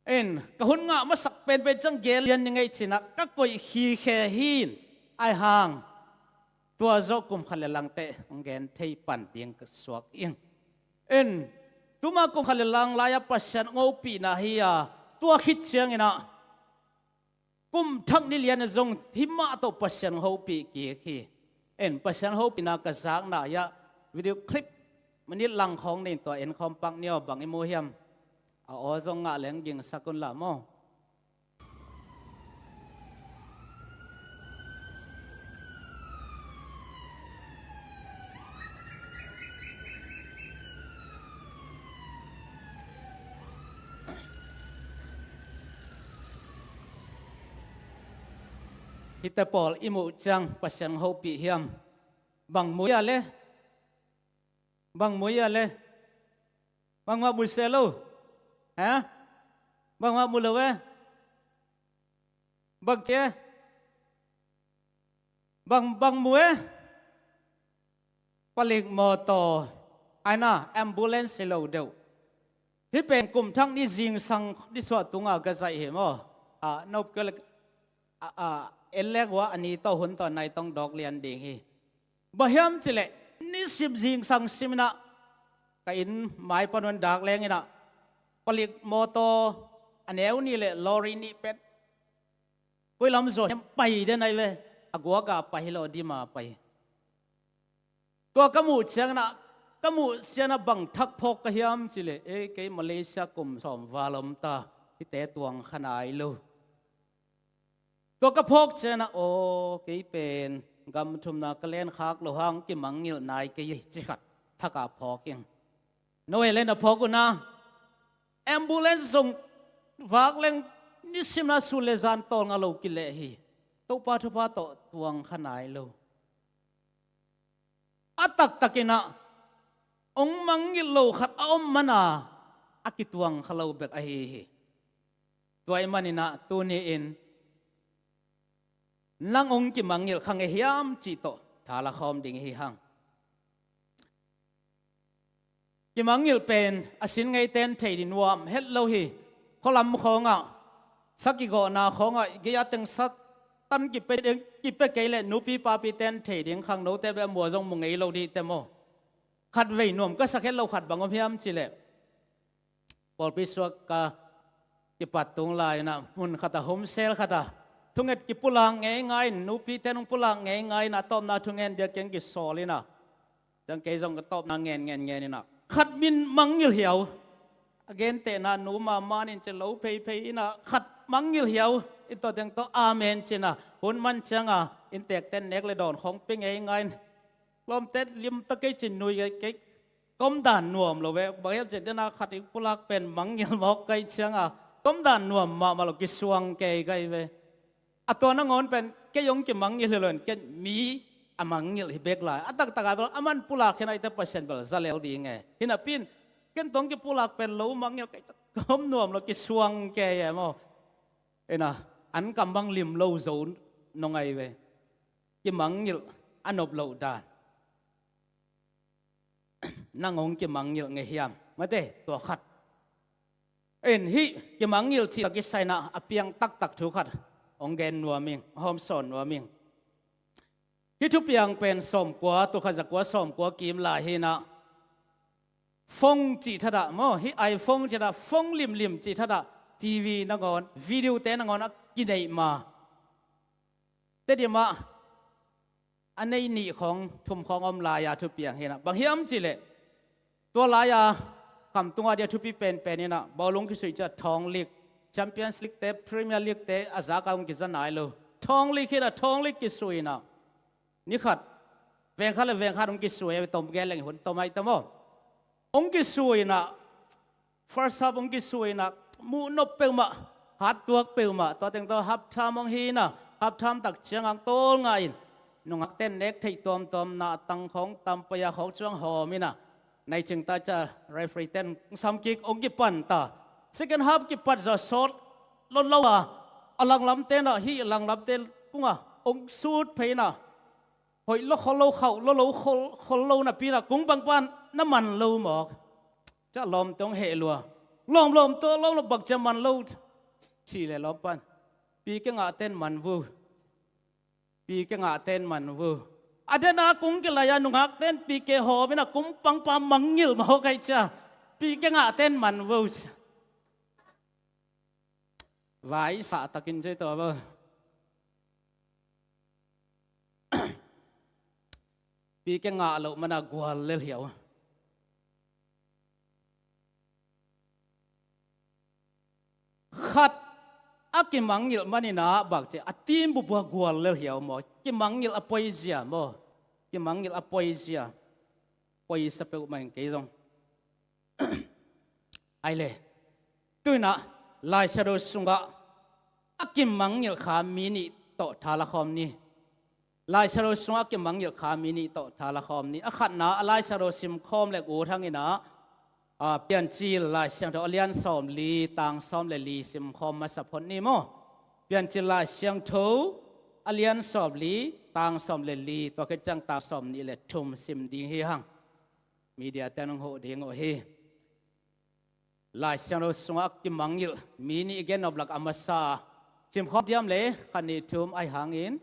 En, ka hun ngah masak penpen ciang gel lian ni ngei ci-in ah ka koih khikhe hi-in, ai hang tua zawh kum khat le lang teh hong gen thei pan ding ka suak ing. En, tuma kum khat le lang lai-a Pasian hong hopihna hi a, tua khit ciangin ah kum thak ni lian a zong hih mah tawh Pasian hong hopih kik hi. En, Pasian hopihna ka zakna ah video clip minit lang khawng nei-in tua en khawm pak ni aw, bang i mu hiam? A aw zong ngah leng gingsak un la maw. Hihte pawl i muh ciang Pasian hong hopih hiam? Bang mu hia le? Bang mu hia le? Bangmah mu se lo. Ha? Bangmah mu lo e? Bang ci e? Bang, bang mu e? Palik mawtaw, ai na, ambulance hi lo deuh. Hih pen kum thak ni zingsang ni suah tungah ka zaih hi maw. A, nop kei le, a, a, en lek uh a, a ni tawh hun tawh nai tawh dawk lian ding hi. Bang hiam cih leh, nisim zingsang sim in ah, ka inn mai pan un dak leng in ah, palik mawtaw a neu nih le lorry nih pen koi lam zaw hiam pai den ahi ve. A guak ah pai hi lo, a dim ah pai. Tua ka muh ciangin ah, ka muh ciangin ah bang thak phawk ka hiam cih leh, ei, kei Malaysia kum sawm val om ta, hihte tuang kha nai lo. Tua ka phawk ciangin ah, aw, kei pen gam thumna ka len khak loh hang kimangngilh nai kei hi, ci khat thak ah phawk ing. No e le na phawk un ah, ambulance zong vak leng nisim in ah sun le zan tawlnga lo kileh hi. Topa thupha tawh tuang kha nai lo. A taktak in ah hong mangngilh lo khat a om man a, a kituang kha lo bek ahi hi. Tua ahih manin ah tuni-in nang hong kimangngilh kha ngei hiam cih tawh tha la khawm ding hi hang. Kimangngilh pen a sin ngei ten thei ding nuam het lo hi. Khualam khawngah, sa kigawhna khawngah, gei-a teng sa tan kipia, kipia kei leh nupi papi ten thei ding, khangnote bek a mu a zong mu ngei lo ding teh maw. Khatvei nuam ka sak het lo khat bang om hiam cih leh, pawlpi suak ka kipat tung lai in ah, mun khat ah, homesel khat ah, thunget kipulak ngeingai in, nupite nong pulak ngeingai in ah, a tawpna thungen dia keng kisawl in ah, ciang kei zong ka tawpna ngen ngen ngen in ah, khat min mangngilh hiau. A gentehna nu Mama in ci lo pheiphei in ah, khat mangngilh hiau. I tawh teng tawh amen ci in ah, hun man ciang a inntekten nek le dawn khawng pia ngeingai in, lawmte lim ta kei cin nui kei, kei ka om dan nuam lo ve. Bang hiam cih leh, dena khat i pulak pen mangngilh mawk ka hih ciang a, ka om dan nuam mahmah lo, kisuang kei ka hi ve. A tua nangawn pen kei hong kimangngilh hi lo in, ken mi a mangngilh hi bek lai. A taktak ah bel aman pulak hi in ah, eite Pasian bel za lel ding e. Hi napi in ken tawh hong kipulak pen lo mangngilh ka hih ciang ka om nuam lo, kisuang kei e maw. Hi in ah, an kam bang lim lo zo nong ahi ve. Kimangngilh a nop loh dan. Nang hong kimangngilh ngei hiam? Mate, tua khat. En hih kimangngilh cih kisai inah a piang taktak thu khat hong gen nuam ing, hong sawn nuam ing. Hih thupiang pen sawmkua, tul khat zakua sawmkua kim lai hi inah, phone cih thadah maw, hih iPhone cih thadah, phone limlim cih thadah, T V nangawn, video-te nangawn a kineih ma. Tedim ah a nei nih khawng, thum khawng om lai-a thupiang hi inah, bang hiam cih leh, tua lai-a khamtung a dia thupi penpen inah, bawlung kisuih ciang thawng lik, Champions League-te, Premier League-te a zak a hong kiza nai lo. Thawng lik hi inah, thawng lik kisuih inah, ni khat, veng khat le veng khat hong kisuih a, tom gen leng hun tom ai ta maw. Hong kisuih inah, first half hong kisuih inah, muh nop peuhmah, hat tuak peuhmah, tua teng tawh half time hong hi inah, half time tak ciang hong tawlnga in, nungakten nek theih tuamtuam, na tang khawng tam pai a, khawng ciang hawm inah, nai cing ta ciang referee-ten hong sam kik, hong kipan ta. Second half kipat zawh sawt lo lo a, a langlamte inah, hih langlamte kung a hong sut phei inah, hoih lo khol lo, khauh lo lo khol, khol lo napi inah, kung pangpa na man lo mawk. Ciang lawmte hong heh lua. Lawm, lawm, tua lawm lo, bang ciang man lo? Cih leh lawmpa in, PK ngahte in man vo. PK ngahte in man vo. A den a kung kilai a, nungakte in PK hawm inah, kung pangpa mangngilh mawk ahih ciang, PK ngahte in man vo. Vaisah takin ci tawh a vo. PK ngah loh mana gual lel hiau. Khat a kimangngilh man inah bang ci, a team bup ah gual lel hiau maw. Kimangngilh a poi zia maw. Kimangngilh a poi zia. Poi sa peuhmah ing kei zong. Ai le, tu inah Lai Siangtho sungah a kimangngilh kha mi nih tawh tha la khawm ni. Lai Siangtho sungah a kimangngilh kha mi nih tawh tha la khawm ni. A khatna, a Lai Siangtho simkhawm le ut hang inah, a, Piancil Lai Siangtho a lian sawmli, tang sawm le li simkhawm masa phot ni maw. Piancil Lai Siangtho a lian sawmli, tang sawm le li, tua khit ciang tang sawmnih le thum sim ding hi hang. Media-te in hong huh ding uh hi. Lai Siangtho sungah a kimangngilh mi nih gen nop lak a masa. Simkhawm diam le, khat nih thum ahih hangin.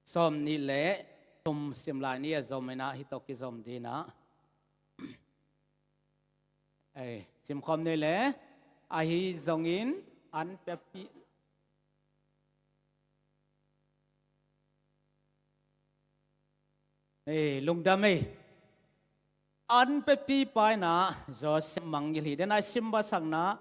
Sawmnih le thum sim lai ni, a zom inah hih tawh kizom ding inah. Ei, simkhawm ni le, ahi zongin an piapi. Ei, lungdam ei. An piapipa inah Joseph mangngilh hi. Den a i sim masakna,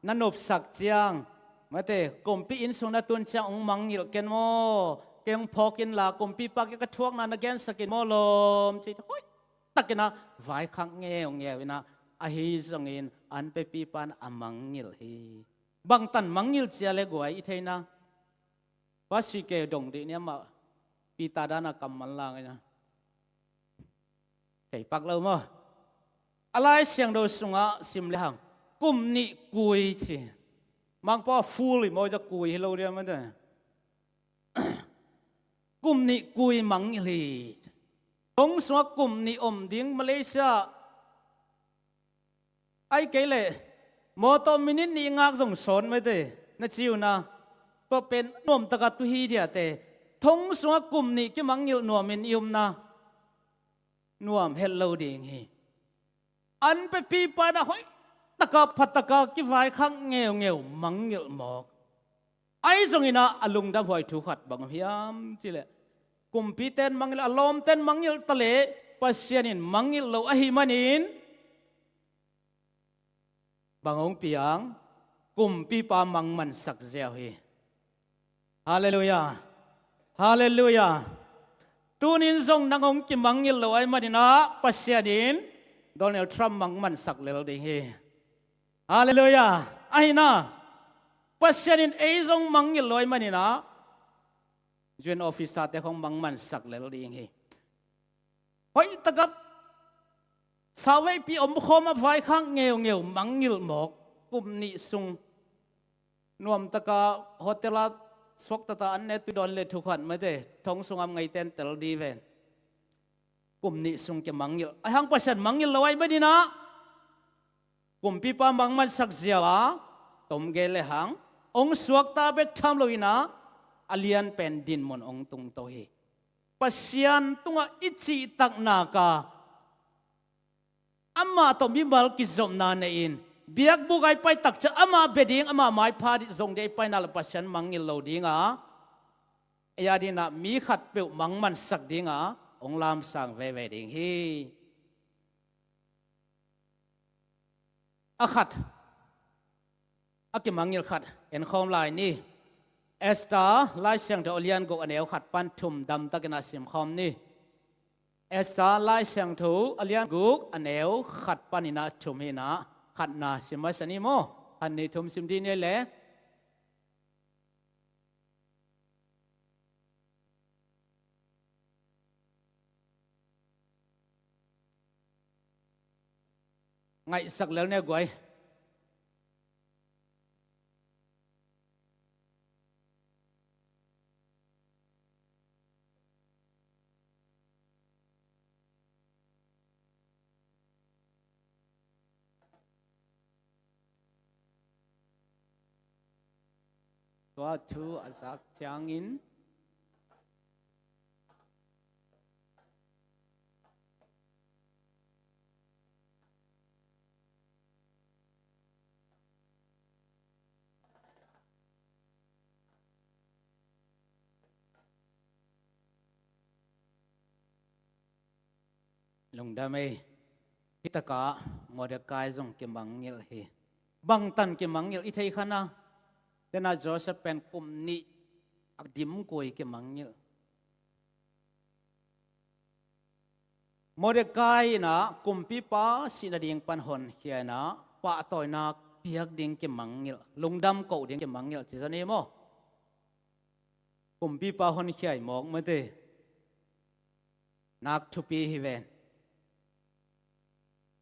na nopsak ciang, mate, kumpi inn sung na tun ciang hong mangngilh ken maw. Kei hong phawk inla, kumpipa, kei ka thuakna na gensak in maw lawm, ci. Hoih takin a vaikhak ngeungeu inah, ahi zongin an piapipa in a mangngilh hi. Bangtan mangngilh cia le guai i theina. Pasi keu dong dih ni amah, Peter dan a kammal lang inah. Thei pak lo maw. A Lai Siangtho sungah sim le hang, kum nih kui ci. Mangpau a full hi maw, za kui hi lo dia mate. Kum nih kui mangngilh hi. Thong sungah kum nih om ding, Malaysia. Ai kei leh, mawtaw minute nih ngak zong sawn mate, na ci uh na. Tua pen nuamtaka tu hi diate. Thong sungah kum nih kimangngilh nuamin i omna, nuam het lo ding hi. An piapipa inah hoih taka, pha taka, kivaikhak ngeungeu mangngilh mawk. Ahi zongin ah a lungdam huai thu khat bang hiam cih leh, kumpite in mangngilh, a lawmte in mangngilh ta leh, Pasian in mangngilh lo ahih manin, bang hong piang, kumpipa mangmansak ziau hi. Halleluiah. Halleluiah. Tunin zong nang hong kimangngilh lo ahih manin ah, Pasian in Donald Trump mangmansak lel ding hi. Halleluiah. Ahi na, Pasian in ei zong mangngilh lo ahih manin ah, U N officer-te khong mangmansak lel ding hi. Hoih taka Sauveipi omkhawm a vaikhak ngeungeu mangngilh mawk. Kum nih sung nuamtaka hotel ah suaktata an ne tui dawn le thukhat mate, thong sungah ngaiten tel di ven. Kum nih sung kimangngilh. Ahi hang Pasian mangngilh lo ahih manin ah, kumpipa mangmansak ziau a, tom gen le hang, hong suakta bek tham loin ah, a lianpen dinmun hong tungto hi. Pasian tungah i cihtak nak a, amah tawh mimal kizopna nei-in, biakbuk ah i pai tak ciang amah bia ding, amah maipha ding zong ding i pai nak leh Pasian mangngilh lo ding a, ei a ding ah mi khatpeuh mangmansak ding a, hong lamsang veve ding hi. A khat, a kimangngilh khat enkhawm lai ni. Esther Lai Siangtho a lian guk a neu khat pan thum damtakin ah simkhawm ni. Esther Lai Siangtho a lian guk a neu khat panin ah thum hi-in ah, khatna sim masa ni maw. Khat nih thum sim dih ni le. Ngaihsak lel ni a guai. Tua thu a zak ciangin lungdam ei. Hi takah Mordecai zong kimangngilh hi. Bangtan kimangngilh i thei kha na. Tena Joseph pen kum nih a dimkui kimangngilh. Mordecai in ah kumpipa sihna ding pan honkhia in ah pahtawina piak ding kimangngilh, lungdam koh ding kimangngilh ci zani maw? Kumpipa honkhia i mawk mate. Nak thupi hi ven.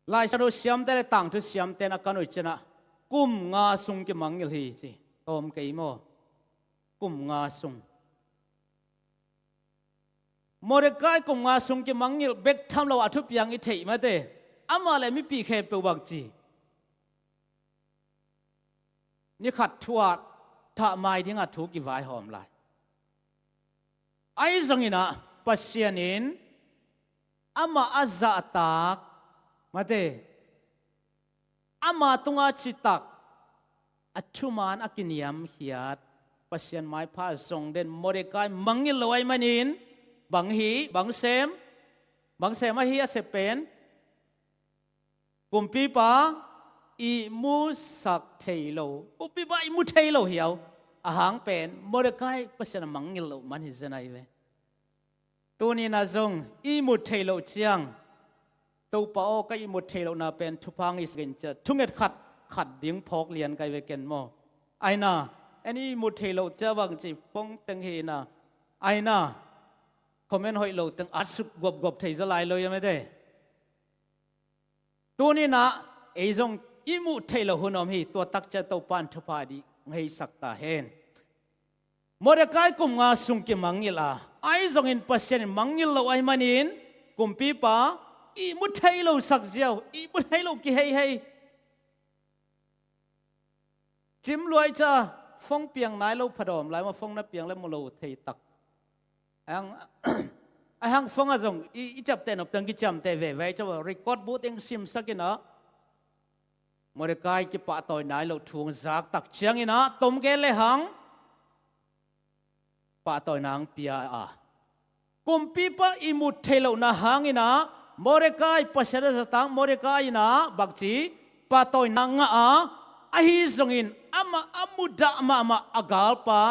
Lai Siangtho siamte le tangthu siamte na kan ui ciangin ah kum nga sung kimangngilh hi ci. Tawm kei maw? Kum nga sung. Mordecai kum nga sung kimangngilh bek tham lo a thupiang i theih mate. Amah le mipi khempeuh bang ci. Ni khat thu ah thah mai dingah thu kivaihawm lai. Ahi zongin ah Pasian in amah a zahtak mate, ama tungah citak a thuman a kiniamkhiat Pasian maipha zong den Mordecai mangngilh lo ahih manin, bang hi, bang sem, bang sem ahi a sep pen, kumpipa ihmusak thei lo. Kumpipa ihmu thei lo hiau. A hang pen Mordecai Pasian a mangngilh loh man hi zen ahi ve. Tuni-in ah zong ihmut theih loh ciang, Topa aw, ka ihmut theih lohna pen thupha ngei sak in ci-a thunget khat khat ding phawk lian ka hi ve ken maw? Aina, en ihmut theih loh ciang bang ci, phone teng hi-in ah, aina, comment hoih lo teng at suk guapguap thei zaw lai lo hi a mete. Tuni-in ah ei zong ihmut theih loh hun om hi, tua tak ciang Topa in thupha ding ngeisak ta hen. Mordecai kum nga sung kimangngilh a, ahi zongin Pasian in mangngilh lo ahih manin, kumpipa ihmut theih loh sak ziau, ihmut theih loh kiheihei. Cim luai ca, phone piang nai lo phadawm lai maw, phone na piang le mu lo thei tak. Ahang, ahang phone ah zong i, i ciamteh nop teng kiciamteh veve ca, record bu teng simsak in ah. Mordecai kipahtawi nai loh thu hong zak tak ciangin ah, tom gen le hang pahtawina hong pia a. Kumpipa ihmut theih lohna hangin ah, Mordecai, Pasian a zahtak Mordecai in ah, bang ci, pahtawina ngah a, ahi zongin amah a mudah mahmah a galpa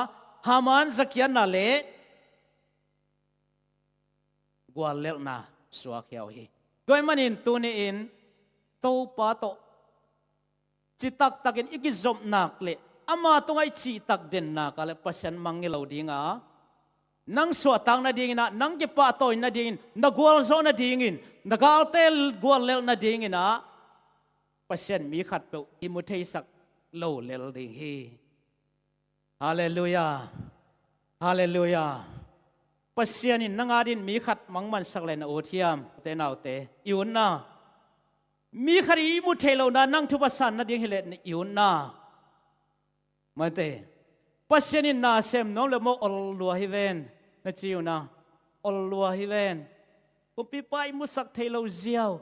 Haman zakiatna le guallelhna suak hiau hi. Tua ahih manin tuni-in Topa tawh citak takin i kizop nak le ama tungah i cihtak den nak a le Pasian mangngilh lo ding a, Nang suahtak nadingin ah, nang kipahtawi nadingin, na gualzawh nadingin, na galte guallelh nadingin ah, Pasian mi khatpeuh ihmu theisak lo lel ding hi. Halleluiah. Halleluiah. Pasian in nang adingin mi khat mangmansak le na ut hiam? Ute naute, i utna. Mi khat ihmu thei lohna nang thupha san nading hileh i utna. Mate, Pasian in na sem nuam le maw, ol lua hi ven, na ci uh na. Ol lua hi ven. Kumpipa ihmusak thei lo ziau.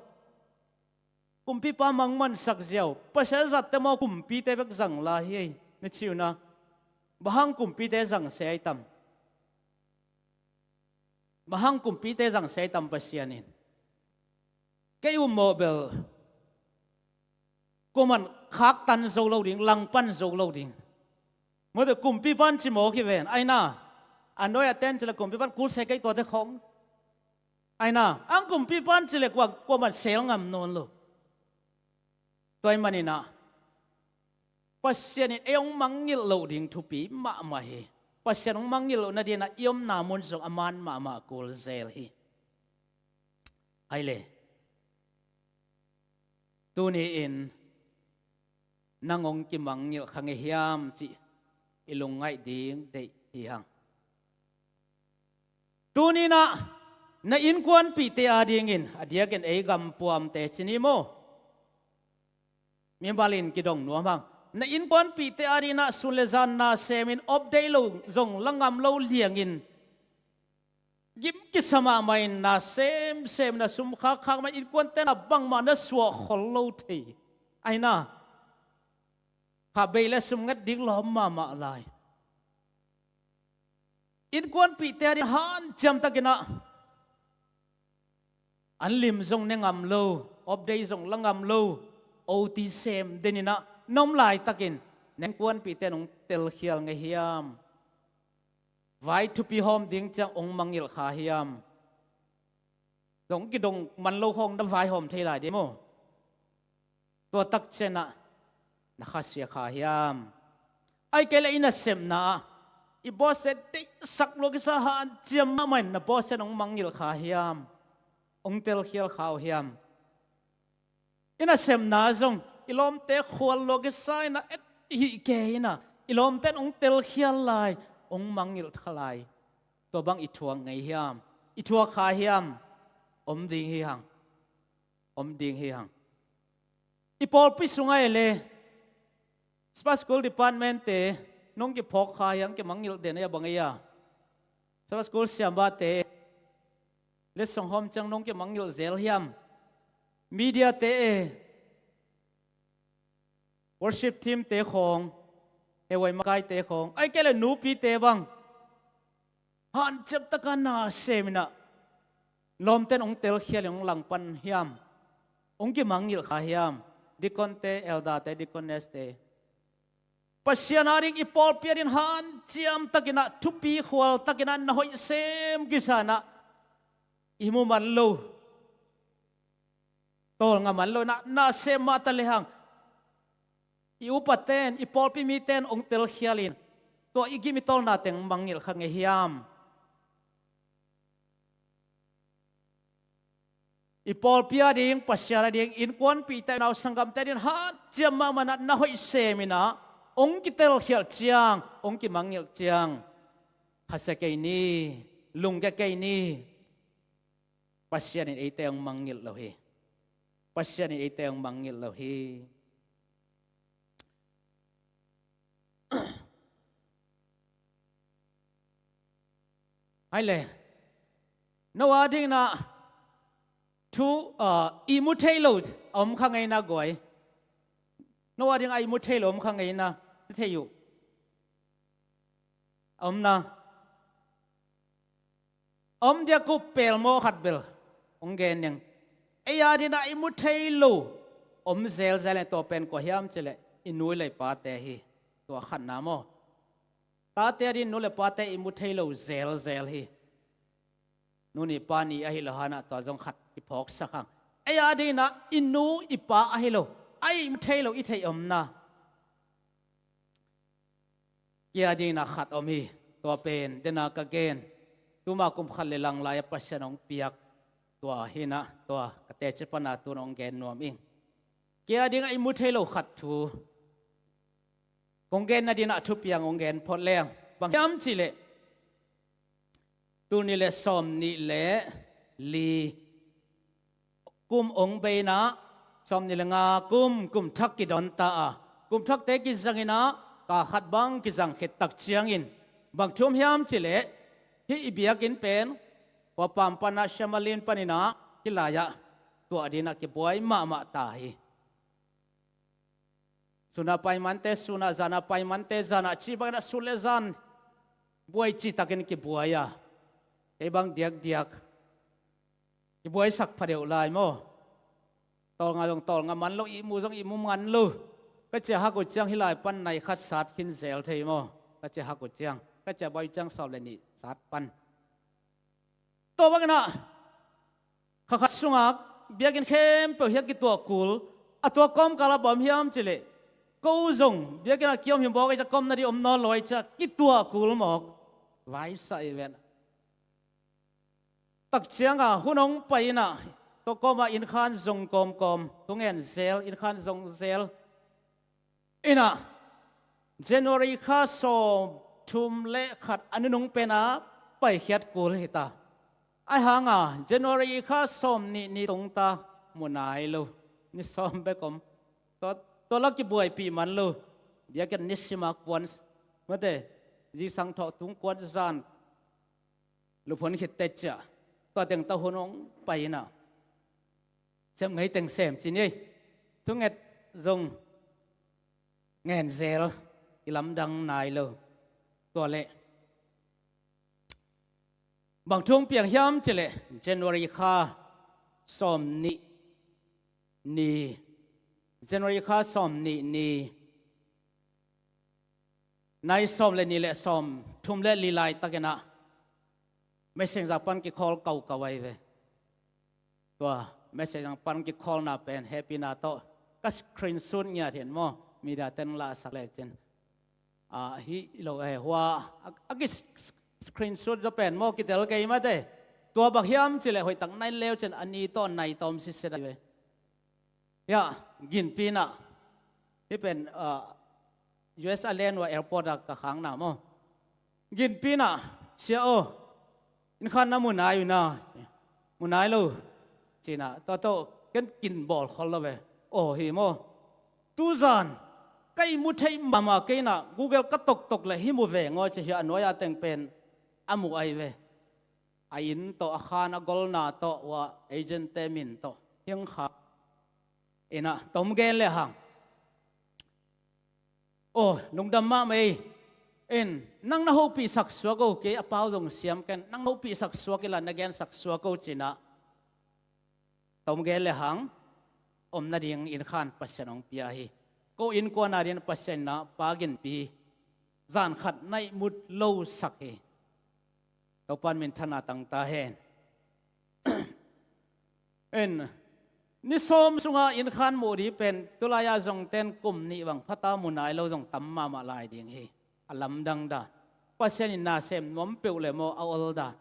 Kumpipa mangmansak ziau. Pasian zatte maw, kumpite bek zang lai hi ei, na ci uh na. Bang hang kumpite zang se ai tam? Bang hang kumpite zang se ai tam Pasian in? Kei uh mawh bel kuaman khaktan zo lo ding, langpan zo lo ding. Mawte, kumpipa in ci mawk hi ven. Ai na, a nuai a ten ci le kumpipa in kul se kei tuate khong. Ai na, ang kumpipa in ci le kua, kuaman sel ngam nawn lo. Tua ahih manin ah, Pasian in ei hong mangngilh loh ding thupi mahmah hi. Pasian hong mangngilh loh nadingin ah i omna mun zong a man mahmah kul zel hi. Hai le. Tuni-in nang hong kimangngilh kha ngei hiam cih i lungngaih ding deih hi hang. Tuni-in ah na innkuanpihte adingin, a diakin ei gampuamte ci ni maw, mimal in kidong nuam hang. Na innkuanpihte adingin ah sun le zan na semin, update lo zong la ngam lo liangin, gim kisa mahmah in na semsem, na sum khakkhak mah, innkuante na bangmah na suah khol lo thei. Ai na, kha bei le sum nget ding lawm mahmah lai. Innkuanpihte adingin hanciam takin ah an lim zong ne ngam lo, update zong la ngam lo, O T sem den in ah na om laitakin na innkuanpihte in hong telkhial ngei hiam? Vai thupi hawm ding ciang hong mangngilh kha hiam? Dong kidong man lo khawng na vaihawm thei lai ding maw? Tua tak ciangin ah na khasia kha hiam? Ahih kei leh i nasepna ah i bawlsiate deihsak lua kisa hanciam mahmah in na bawlsiate in hong mangngilh kha hiam? Hong telkhial kha uh hiam? I nasepna zong i lawmte khual lua kisa in ah et hih kei in ah i lawmte in hong telkhial lai, hong mangngilh kha lai. Tua bang i thuak ngei hiam? I thuak kha hiam? Om ding hi hang. Om ding hi hang. I pawlpi sungah ei le Sabbath School Department-te nong kiphawk kha hiam, kimangngilh den ei a bang ei a? Sabbath School siamahte letsong hawm ciang nong kimangngilh zel hiam? Media-te e, worship team-te khawng, e, huai makaite khawng, ahih kei leh nupite bang hanciam takin na sem in ah lawmte in hong telkhial in hong langpan hiam? Hong kimangngilh kha hiam? Deacon-te, elder-te, deaconess-te. Pasian ading, i pawlpi ading hanciam takin ah, thupi khual takin ah, na hoih sem kisa in ah i mu man lo, tawlnga man lo in ah na sem mah ta lehang, i upate in, i pawlpi mite in hong telkhial in tua i gim i tawlna teng mangngilh kha ngei hiam? I pawlpi ading, Pasian ading, innkuanpihte, unau sanggamte ading hanciam mahmah in ah na hoih sem in ah hong kitelkhialh ciang, hong kimangngilh ciang, khasia kei ni, lungkia kei ni. Pasian in eite hong mangngilh lo hi. Pasian in eite hong mangngilh lo hi. Hai le, no ading in ah thu, ah, ihmu thei lo a om kha ngei na guai. No ading a ihmu thei lo om kha ngei na, thei uh. A om na. A om diak uh pelmawh khat bel hong gen ning. Ei ading in ah ihmu thei lo om zelzel in tua pen kua hiam cih leh i nu le i pate hi. Tua khatna maw. Tate ading nu le pate ihmu thei lo zelzel hi. Nu ni pa ni ahi lo hang ah tua zong khat kiphawksak hang. Ei ading in ah i nu i pa ahi lo, a ihmu thei lo i theih om na. Kei ading in ah khat om hi. Tua pen dena ka gen, Tuma kum khat le lang lai-a Pasian hong piak tua hi-in ah, tua ka teci pana tun hong gen nuam ing. Kei a dingah i mu thei lo khat thu kong gen nadingin ah thupiang hong gen phot leng, bang hiam cih leh, tul nih le sawm nih le li kum hong bei-in ah, sawm nih le nga kum, kum thak kidon ta a, kum thakte kizang in ah, kha khat bang kizang khit tak ciangin, bang thu om hiam cih leh, hih i biakinn pen, Huapam pan ah, Shamalim panin ah, hih lai-ah tuah dingin ah kibuai mahmah ta hi. Sun a pai mante sun ah, zan a pai mante zan ah, cih bangin ah sun le zan buai cih takin kibuai a, kei bang diakdiak kibuaisak pha deuh lai maw. Tawlnga zong tawlnga man lo, ihmu zong ihmu man lo. Ka ciah hak uh ciang hih lai pan nai khat sat khin zel thei maw. Ka ciah hak uh ciang, ka ciah baih uh ciang sawm le nih sat pan. Tua bangin ah, kha khat sungah biakinn khempeuh hiah kituah kul, a tua kawmkal ah bang hiam cih leh, ko zong biakinn ah ki-om hi mawk, ei ciah ka om nading om nawn lo, ei ciah kituah kul mawk. Vaisa i ven. Tak ciangah hun hong pai-in ah, tua kawmah innkhan zong kawmkawm, thungen zel, innkhan zong zel. In ah, January kha sawmthum le khat a nunung pen ah paikhiat kul hi ta. Ahih hangah January kha sawmnih ni tung ta, mu nai lo. Ni sawm bek om. Tua, tua lah kibuaipih man lo. Biakinn nisim a kuan, mate, zingsang thawh tung kuan zan luphuan khit teh ciah, tua teng tawh hun hong pai-in ah, sem ngei teng sem ci ni ei. Thunget zong ngen zel, i lamdang nai lo. Tua leh bang thu hong piang hiam cih leh, January kha sawmnih ni, January kha sawmnih ni, nai sawm le nih le sawmthum le li laitakin ah, Messenger pan kikhawl kaukau ahi ve. Tua Messenger pan kikhawlna pen hehpihna tawh ka screenshot ngiat hi-in maw, media ten lah a sak lecin, ah, hi lo, eh, hua a, a ki screenshot zaw pen maw, kitel kei mate. Tua bang hiam cih leh, hoihtak nai leu cin a ni tawh nai tawm sitset ahi ve. Hiah Ginpi in ah, hih pen, ah, U S a len uh a airport ah ka khakna maw. Ginpi in ah, "Sia aw, innkhan na mu nai uh na?" "Mu nai lo," ci-in ah, tua tawh ken kin bawl khol lo ve. "Aw, hi maw? Tuzan ka ihmu theih mahmah kei in ah, Google ka toktok leh hih mu veng aw," ci-a hiah a nuai-a teng pen a mu ahi ve. A inn tawh, a khan a golna tawh, ua agent-te min tawh, hiang kha. In ah, tom gen le hang, "Aw, lungdam mahmah ei. In, nang na hopihsak suak o, kei a pau zong siam ken, nang na hopihsak suak inla, na gensak suak o," ci-in ah, tom gen le hang, om nading innkhan Pasian hong pia hi. Ko innkuan a dingin Pasian in ah Pa Ginpi zan khat na ihmut losak hi. Topa'n minthanna tang ta hen. En, ni sawm sungah innkhan muh ding pen, tulai-a zong ten kum nih bang pha ta, mu nai lo zong tam mahmah lai ding hi. A lamdang dan. Pasian in na sem nuam peuh leh maw, a ol dan.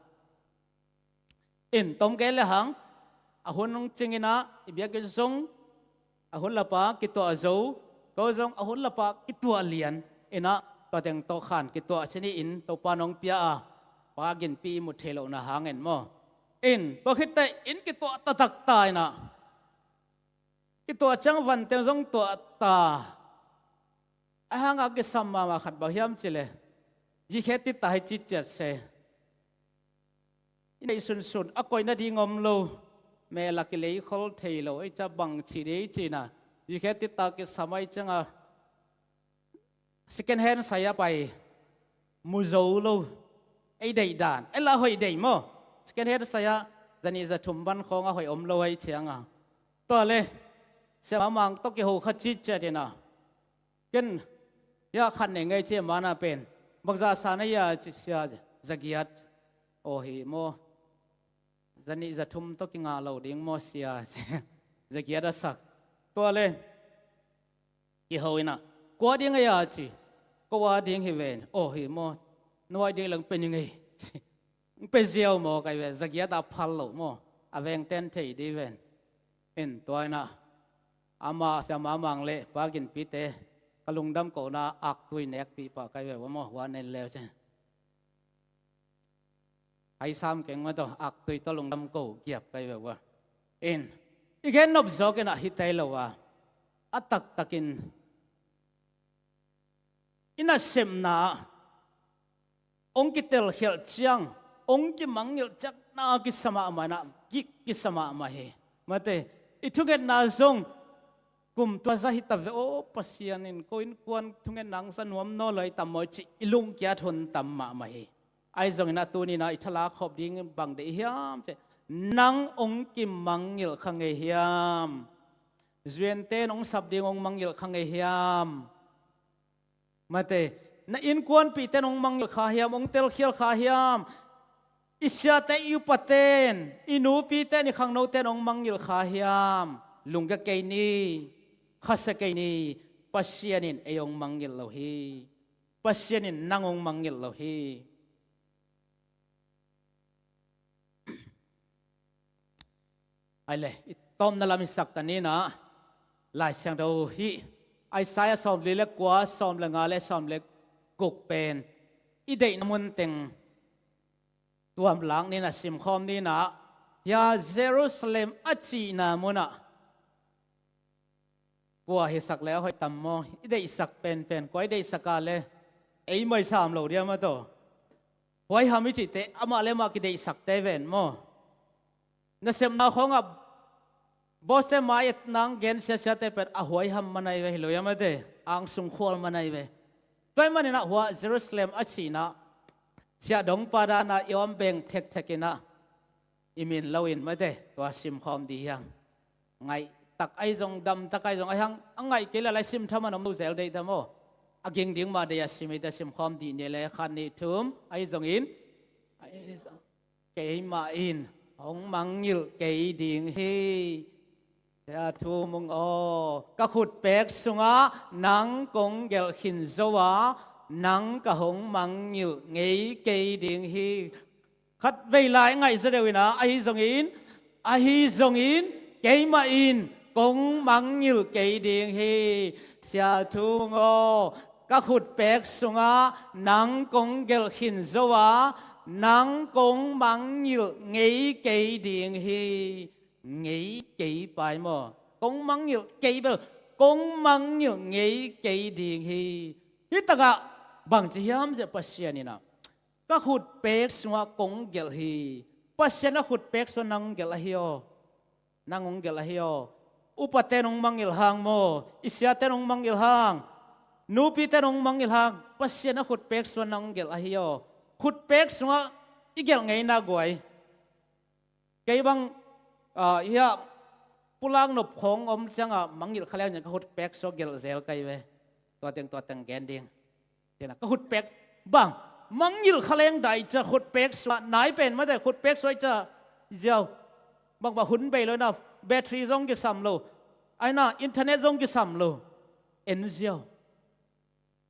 En, tom gen le hang, a hun hong cing in ah, i biakinn zong a hun lapa kituah zo, ko zong a hun lapa kituah lian. In ah, tua teng tawh khan kituah ci ni in, Topa'n hong pia a, Pa Ginpi ihmut theih lohna hangin maw. En, tua khit teh inn kituah taktak ta in ah, kituah ciang van teng zong tuah ta. Ahih hangah kisam mahmah khat bang hiam cih leh, zikhe tita hi citciat se. I neih sunsun, a koih nading om lo, mel a kilei khol thei lo, ei ciah bang ci ding ci-in ah, zikhe tita kisam, ei ciangah second hand sai-ah pai, mu zo lo, ei deih dan, ei lah hoih deih maw. Second hand sai-ah, zanih zathum bang khawng a hoih om lo, ei ciangah. Tua leh, siamah Mang tawh kiho kha citciat in ah, ken, hiah khat nei ngei ci, amah na pen, "Bangzah sa na hia?" ci, "Sia, zagiat." "Aw, hi maw? Zanih zathum tawh kingah lo ding maw, sia?" ci. Zagiat a sak. Tua leh, kiho in ah, "Kua ding a hia?" ci. "Ko a ding hi ven." "Aw, hi maw? No a ding leng pe ning ei," ci. Hong pia ziau maw kai ve, zagiat a phal loh maw, a vengten thei dih ven. In tua inah ama Sia Mang Mang le Pa Gin Pi te ka lungdam kohna aktui nekpih pah kai ve ua maw, hua nen leu cin. Hai sam keng mah tawh aktui tawh lungdam ko giap kai ve ua. In i gen nop zawk inah hi tei lo a, a taktakin i nasepna hong kitelkhialh ciang, hong kimangngilh ciang na kisa mahmah inah, gik kisa mahmah hi. Mate, i thungetna zong kum tua zah hi ta ve aw, Pasian in ko innkuan thungetna hong za nuam nawn lo hi tam maw cih i lungkiat hun tam mahmah hi. Ahi zongin a tuni inah i thalak khop ding bang deih hiam cih, nang hong kimangngilh kha ngei hiam? Zuente in hong sap ding hong mangngilh kha ngei hiam? Mate, na innkuanpihte in hong mangngilh kha hiam, hong telkhial kha hiam? I siate, i upate in, i nupite in, i khangnote in hong mangngilh kha hiam? Lunggel kei ni, khasia kei ni, Pasian in ei hong mangngilh lo hi. Pasian in nang hong mangngilh lo hi. Ai le, i tawpna lam i sak ta ni inah, Lai Siangtho hih Isaiah sawmli le kua, sawm le nga le sawm le guk pen i deihna mun teng tuam lak ni inah, simkhawm ni inah, hia Jerusalem a cihna munah kua hisak le a hoih tam maw? I deihsak penpen kua i deihsak a le ei mai sam lo dia mah tawh. Huaiham i cihte amah le amah kideihsakte ven maw? Nasepna khawngah bawste mai-et nang gen siasiate pen a huaiham manai ve, hi lo ia mate, angsung khual manai ve. Tua ahih manin ah hua Jerusalem a cihna, siahdongpa dana i om beng thekthek inah, i min loin mate, tua simkhawm dih hiang. Ngaihtak ahi zong, damtak ahi zong, ahi hang a ngaih kei leh lai sim thaman om lo zel deih ta maw? A ging ding mah deih a sim hi ta, simkhawm dih ni le khat nih thum ahi zongin, ahi zong, keimah in hong mangngilh kei ding hi. Sia Thu Mung aw, ka khutpek sungah nang kong gelh khin zo a, nang ka hong mangngilh ngei kei ding hi. Khatvei lai ngaih zaw deuh inah, ahi zongin, ahi zongin, keimah in kong mangngilh kei ding hi. Sia Thu Mung aw, ka khutpek sungah nang kong gelh khin zo a, nang kong mangngilh ngei kei ding hi. Ngei kei pai maw? Kong mangngilh kei bel, kong mangngilh ngei kei ding hi. Hih takah bangci hiam cih leh Pasian inah, ka khutpek sungah kong gelh hi. Pasian a khutpek sungah nang hong gelh ahi aw. Nang hong gelh ahi aw. Upate in hong mangngilh hang maw, i siate in hong mangngilh hang, nupite in hong mangngilh hang, Pasian a khutpek sungah nang hong gelh ahi aw. Khutpek sungah i gelh ngeina guai. Kei bang, ah, hiah pulak nop khawng om ciangah mangngilh kha leng ciang ka khutpek sungah gelh zel kai ve. Tua teng, tua teng gen ding. Tina ka khutpek bang, mangngilh kha leng dai ciang khutpek sungah nai pen mate, khutpek sungah i ciah ziau. Bangbang hun bei lo inah, battery zong kisam lo, aina internet zong kisam lo. En ziau.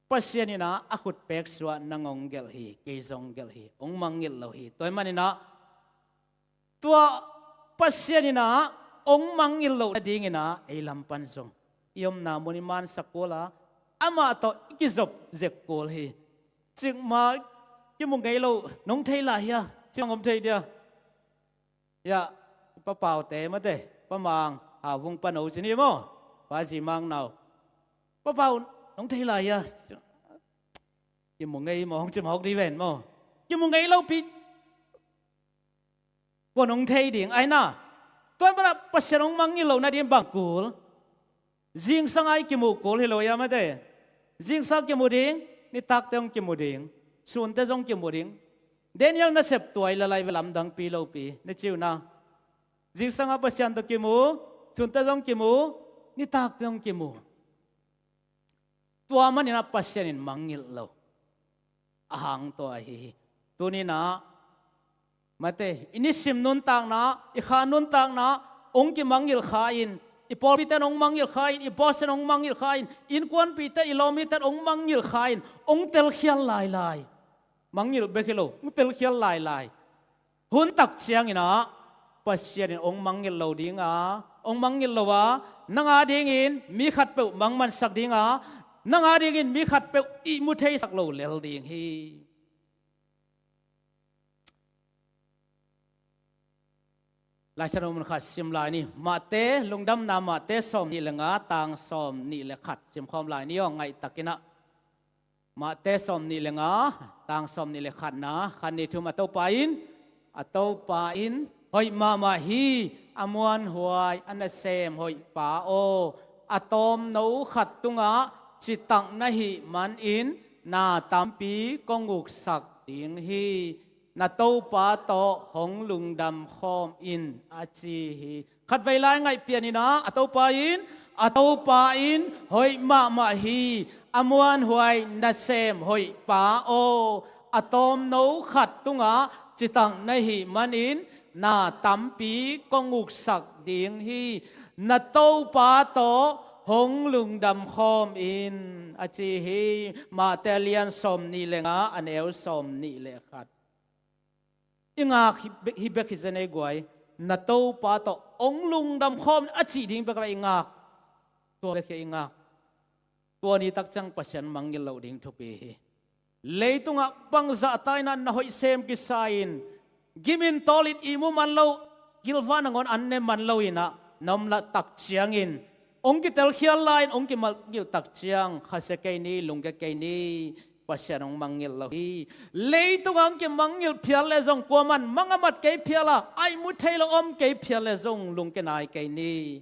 Pasian inah a khutpek sungah nang hong gelh hi, kei zong gelh hi, hong mangngilh lo hi. Tua ahih manin ah tua Pasian inah hong mangngilh loh nadingin ah ei lam pan zong i omna mun i mansak kul a, amah tawh i kizop zek kul hi. Cikmah kimu ngei lo, nong thei lai hia? Cih bang om thei dia. Hiah Pa Pau te mate, Pa Mang, Hauvung Pa No ci ni maw, Pa Zi Mang nau. Pa Pau, nong thei lai hia? Kimu ngei maw, hong ci mawk dih ven maw. Kimu ngei lopi, kua nong thei ding, aina. Tua ahih manin ah Pasian hong mangngilh loh nading bang kul? Zingsang a i kimuh kul hi lo hia mate. Zingsang kimu ding, nitak teh hong kimu ding, sun teh zong kimu ding. Daniel nasep tua i lalai ve, lamdangpi lopi na ci uh na. Zingsang a Pasian tawh kimu, sun teh zong kimu, nitak teh hong kimu. Tua manin ah Pasian in mangngilh lo. A hang tawh ahi hi. Tuni-in ah mate, i nisim nuntakna, i kha nuntakna hong kimangngilh kha in, i pawlpite in hong mangngilh kha in, i boss in hong mangngilh kha in, innkuanpite, i lawmite in hong mangngilh kha in, hong telkhial lailai. Mangngilh bek hi lo, hong telkhial lailai. hun tak ciangin ah Pasian in hong mangngilh lo ding a, hong mangngilh lo a, nang a dingin mi khatpeuh mangmansak ding a, nang a dingin mi khatpeuh ihmu theisak lo lel ding hi. Lai Siangtho mun khat sim lai ni. Mate, Lungdamna Mate sawm nih le nga, tang sawm nih le khat sim khawm lai ni aw, ngaihtakin ah. Mate sawm nih le nga, tang sawm nih le khatna, khat nih thum. A Topa in, a Topa in hoih mahmah hi, a muanhuai, a nasem hoih Pa aw, a tawmno khat tungah citak na hih manin na tampi kong uksak ding hi. Na Topa tawh hong lungdam khawm in, a ci hi. Khatvei lai ngaihpian in ah, a Topa in, a Topa in hoih mahmah hi, a muanhuai, nasem hoih Pa aw, a tawmno khat tungah citak na hih manin na tampi kong uksak ding hi. Na Topa tawh hong lungdam khawm in, a ci hi. Mate lian sawm nih le nga, a neu sawm nih le khat. I ngak hi bek, hi bek hi zen ei guai. Na Topa tawh hong lungdam khawm a cih ding bek a i ngak. Tua bek hi a i ngak. Tua ni tak ciang Pasian mangngilh loh ding thupi hi. Leitungah bangzah ta in ah na hoih sem kisa in, gim in tawl in, ihmu man lo, gilvah nangawn an ne man lo in ah na om leh tak ciangin, hong kitelkhial lai-in hong kimangngilh tak ciang, khasia kei ni, lungkia kei ni, Pasian hong mangngilh lo hi. Leitungah hong kimangngilh phial leh zong, kuaman mang a mat kei phial a, a ihmu thei lo om kei phial leh zong lungkia nai kei ni.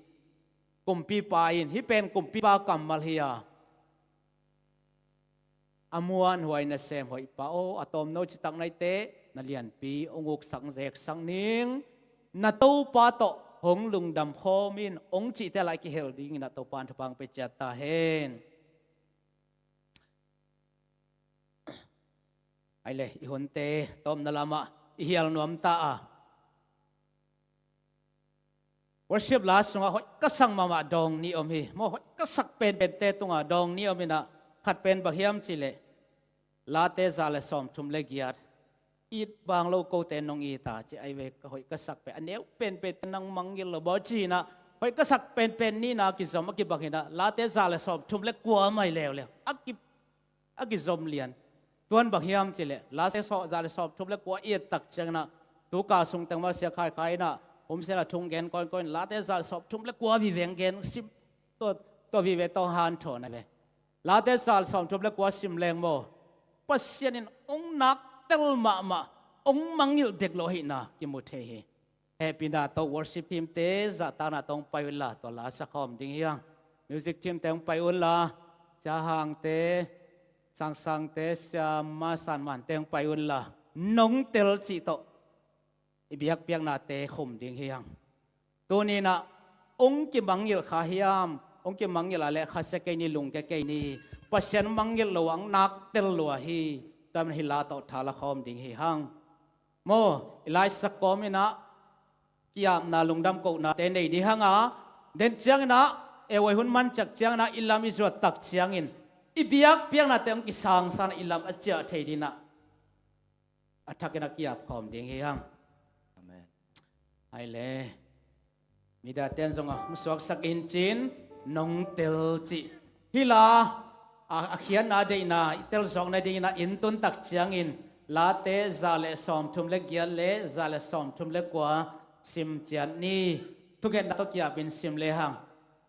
Kumpipa in, hih pen kumpipa kammal hi a, a muanhuai, nasem hoih Pa aw, a tawmno citak na hih teh, na lianpi hong uksak zeksak ning. Na Topa tawh hong lungdam khawm in, hong cihte lai kihel dingin ah Topa in thupha hong pia ciat ta hen. Ai le, i hunte tawpna lamah i hial nuam ta a. Worship la sungah hoih ka sak mahmah dawng nih om hi. Maw, hoih ka sak penpente tungah dawng nih om in ah, khat pen bang hiam cih leh, Late za le sawmthum le giat, it bang lo kote nong it a, ci ai ve. Ka hoih ka sak pen, a neu penpente nang mangngilh lo baw ci in ah, hoih ka sak penpen nihna kizom a kibang in ah, Late za le sawmthum le kua mai leuleu a ki a kizom lian. Tuan bang hiam cih leh, Late za le sawmthum le kua i et tak ciangin ah, tu kal sung teng mah sia khaikhai in ah, hun sia la thung gen koinkoin, Late za le sawmthum le kua vive gen sim, tua, tua vive tawh hanthawn a ve. Late za le sawmthum le kua sim leng maw, Pasian in hong naktel mahmah, hong mangngilh dek lo ahihna kimu thei hi. Hehpihna tawh worship team te zahtakna tawh hong pai unla, tua la sa khawm ding hi hang. Music team te hong pai unla, Cia Hang te, Sang Sang te, Sia Ma San Man te hong pai unla, nong tel cih tawh i biakpiaknate khum ding hi hang. Tuni in ah hong kimangngilh kha hiam? Hong kimangngilh a leh khasia kei ni, lungkia kei ni. Pasian mangngilh lo ah hong naktel lua hi. Tua man hih la tawh tha la khawm ding hi hang. Maw, i laisak kawm in ah ki-apna, lungdam kohnate nei ding hang a, den ciangin ah, e, huai hun man ciat ciangin ah, i lam i zuat tak ciangin, i biakpiaknate hong kisangsak in ah, i lam a ciah thei dingin ah, a thakin ah ki-ap khawm ding hi hang. Amen. Ai le. Media ten zong a hong suaksak in cin, nong tel cih. Hih la, a, a khiatna deihna, i tel zawkna dingin ah inn tun tak ciangin, Late za le sawmthum le giat le za le sawmthum le kua sim ciat ni. Thungetna tawh ki-ap in sim le hang.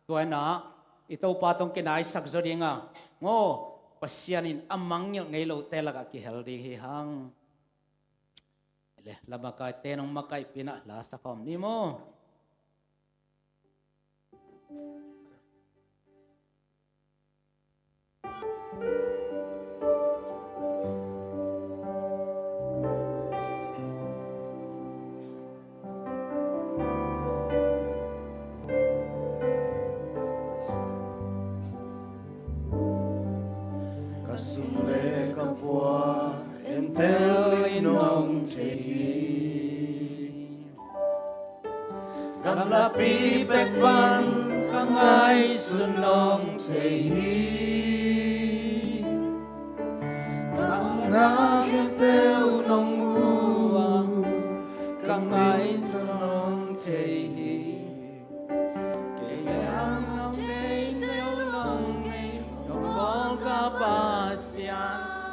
Tua in ah, i Topa tawh hong kinaisak zaw ding a. Maw, Pasian in a mangngilh ngei lote lakah kihel ding hi hang. Le, la makaite nong makaihpih in ah la sa khawm ni maw. Ka sum le ka pua entel in hong thei hi. Gamlapi pek pan ka ngaihsun hong thei hi. Ka ngak khempeuh nong mu a,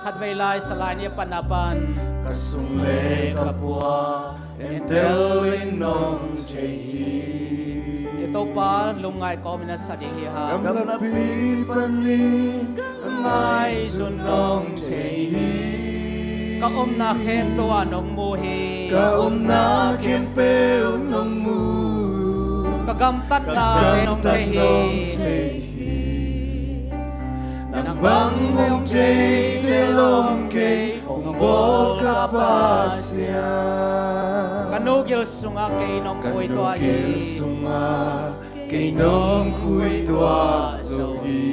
Khatvei lai, Salai nih a panna pan. Ka sung le ka pua entel in nong thei hi. I Topa lumngai kawmin a sa ding hi hang. Gamlapi panin ka ngaihsun nong thei hi. Ka omna khempeuh ah nong mu hi. Ka omna khempeuh nong mu. Ka gamtatnate nong thei hi. Nang bang hong theite lawm kei, hong bawl ka Pasian. Ka nu gil sungah kei nong khuituah hi. Ka nu gil sungah kei nong khuituah zo hi.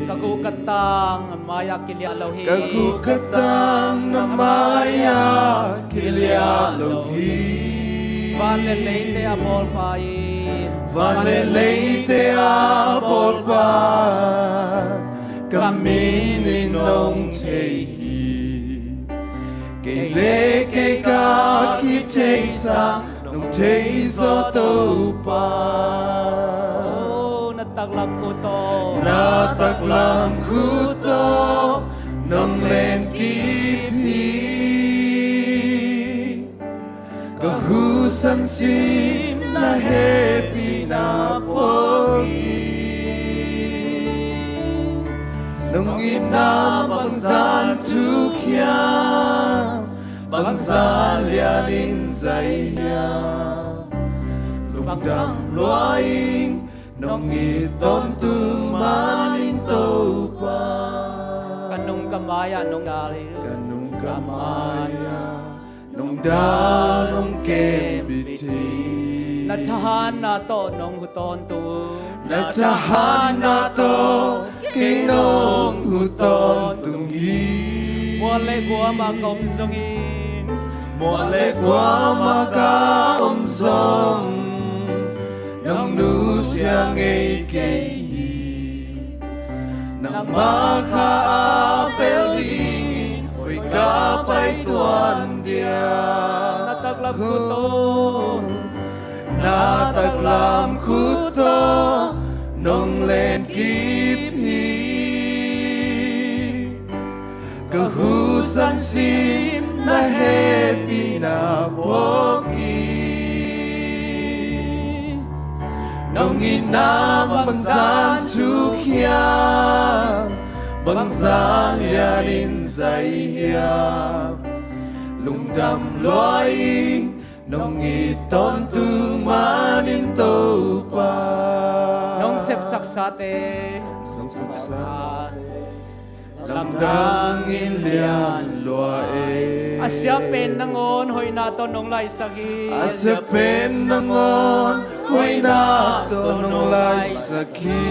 Ka guh ka tang na mai-ah kiliah lo hi. Ka guh ka tang na mai-ah kiliah lo hi. Van le leite a bawlpa in. Van le leite a bawlpa in ka min in nong thei hi. Kei le kei ka kithei sang nong thei zaw, Topa. Oh, na taklam khut tawh. Na taklam khut tawh nong len kip hi. Ka husan sim na hehpihna phawk hi. Nong itna bang zan thuk hiam, bang zan lianin zai hiam, lungdam lua ing. Nong it tawntung manin, Topa. Ka nung ka mai-ah nong dal hi. Ka nung ka mai-ah nong dal, nong kembit hi. Na thahatna tawh nong hu tawntung. Na thahatna tawh kei nong hu tawntung hi. Mual le guam ah ka om zongin. Mual le guam ah ka om zong, nong nusia ngei kei hi. Nangmah kha a pel dingin koi ka pai tuan dia. Na taklam khut tawh. Na taklam khut tawh nong len kip hi. Ka husan sim na hehpihna phawk hi. Nong itna bang zan thuk hiam, bang zan lianin zai hiam, lungdam lua ing. Nong it tawntung manin, Topa. Nong sepsaksate. Nong sepsaksate lamdangin lian lua e. A siapen nangawn hoihna tawh nong laisak hi. A siapen nangawn hoihna tawh nong laisak hi.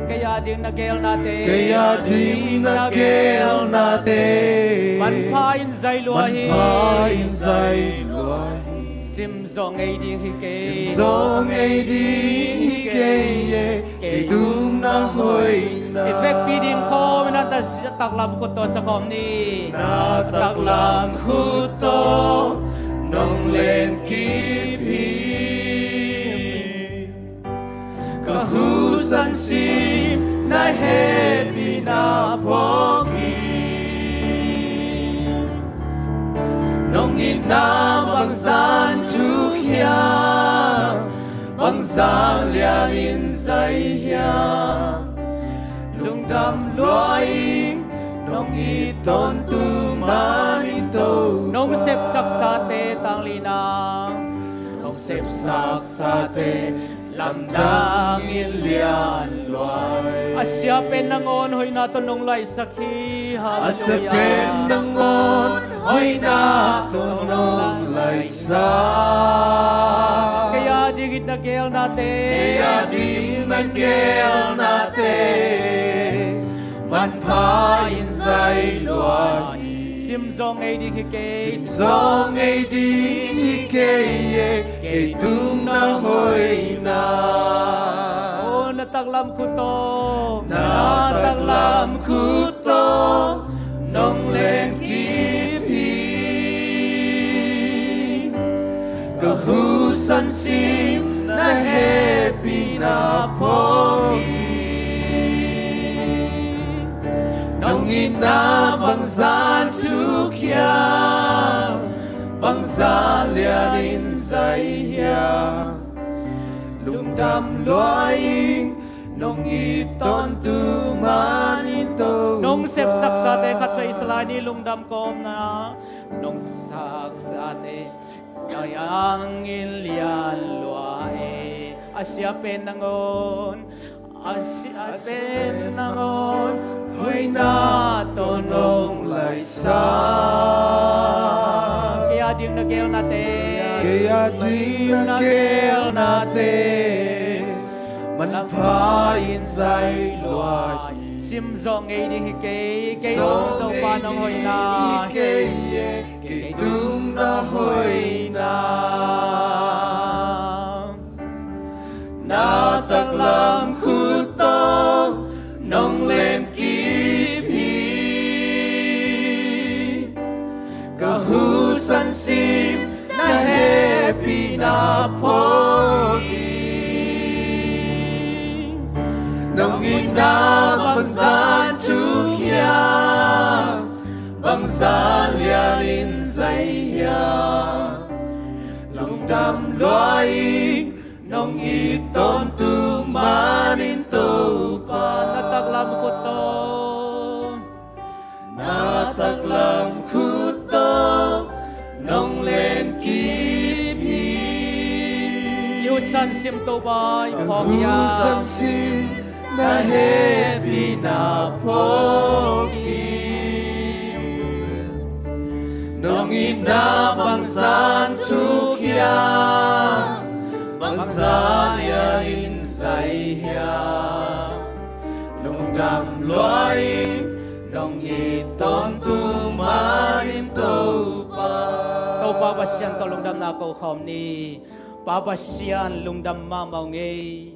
Kei a ding na geelnate. Kei a ding na geelnate manpha in zai lua hi. Manpha in zai lua hi. Sim zawh ngei ding hi kei. Sim zawh ngei ding hi kei e. Kei dungna hoihna. I vekpi ding khawm in a taklam khut tawh sa khawm ni. Na taklam khut tawh nong len kip hi. Ka husan sim na hehpihna phawk hi. Nong itna bang zan thuk hiam, bang zan lianin zai hiam, lungdam lua ing. Nong it tawntung manin, Topa. Nong sepsaksate, tanglina. Nong sepsaksate lamdangin lian lua hi. A siapen nangawn hoihna tawh nong laisak hi. Halleluiah. A siapen nangawn hoihna tawh nong laisak. Kei a ding it na geelnate. Kei a ding na geelnate manpha in zai lua hi. Sim zawh ngei ding hi kei. Sim zawh ngei ding hi kei e. Kei dungna hoihna. Oh, na taklam khut tawh. Na taklam khut tawh nong len kip hi. Ka husan sim na hehpihna phawk hi. Na bangzah thuk hiam, bangzah lianin zai hiam, lungdam lua ing, nong it tawntung manin Topa. Nong sepsaksate khat vei sa lai ni, lungdam kawmna. Nong saksate na angin lian lua e, a sia pen nangawn, a sia pen nangawn, hoihna tawh nong laisak. Kei a ding na geelnate, kei a ding na geelnate, manpha in zai lua hi. Sim zawh ngei ding hi kei, kei tung Topa nong hoihna, kei tung na hoihna. Na taklam khut tawh nong lenkip hi. Ka husan sim na hehpihna phawk hi. Nong itna bangzah thuk hiam, bangzah lianin zai hiam, lungdam lua ing, nong it tawntung manin Topa. Na taklam khut tawh, na taklam khut tawh nong lenkip hi. I husan sim Topa i phawk hiam? Husan sim na hehpihna phawk hi. Nong itna bangzah thuk hiam, bangzah lianin zai hiam, lungdam lua ing, nong it tawntung manin Topa. Topa Pasian tawh lungdamna ko khawm ni. Pa Pasian, lungdam mahmah ung ei.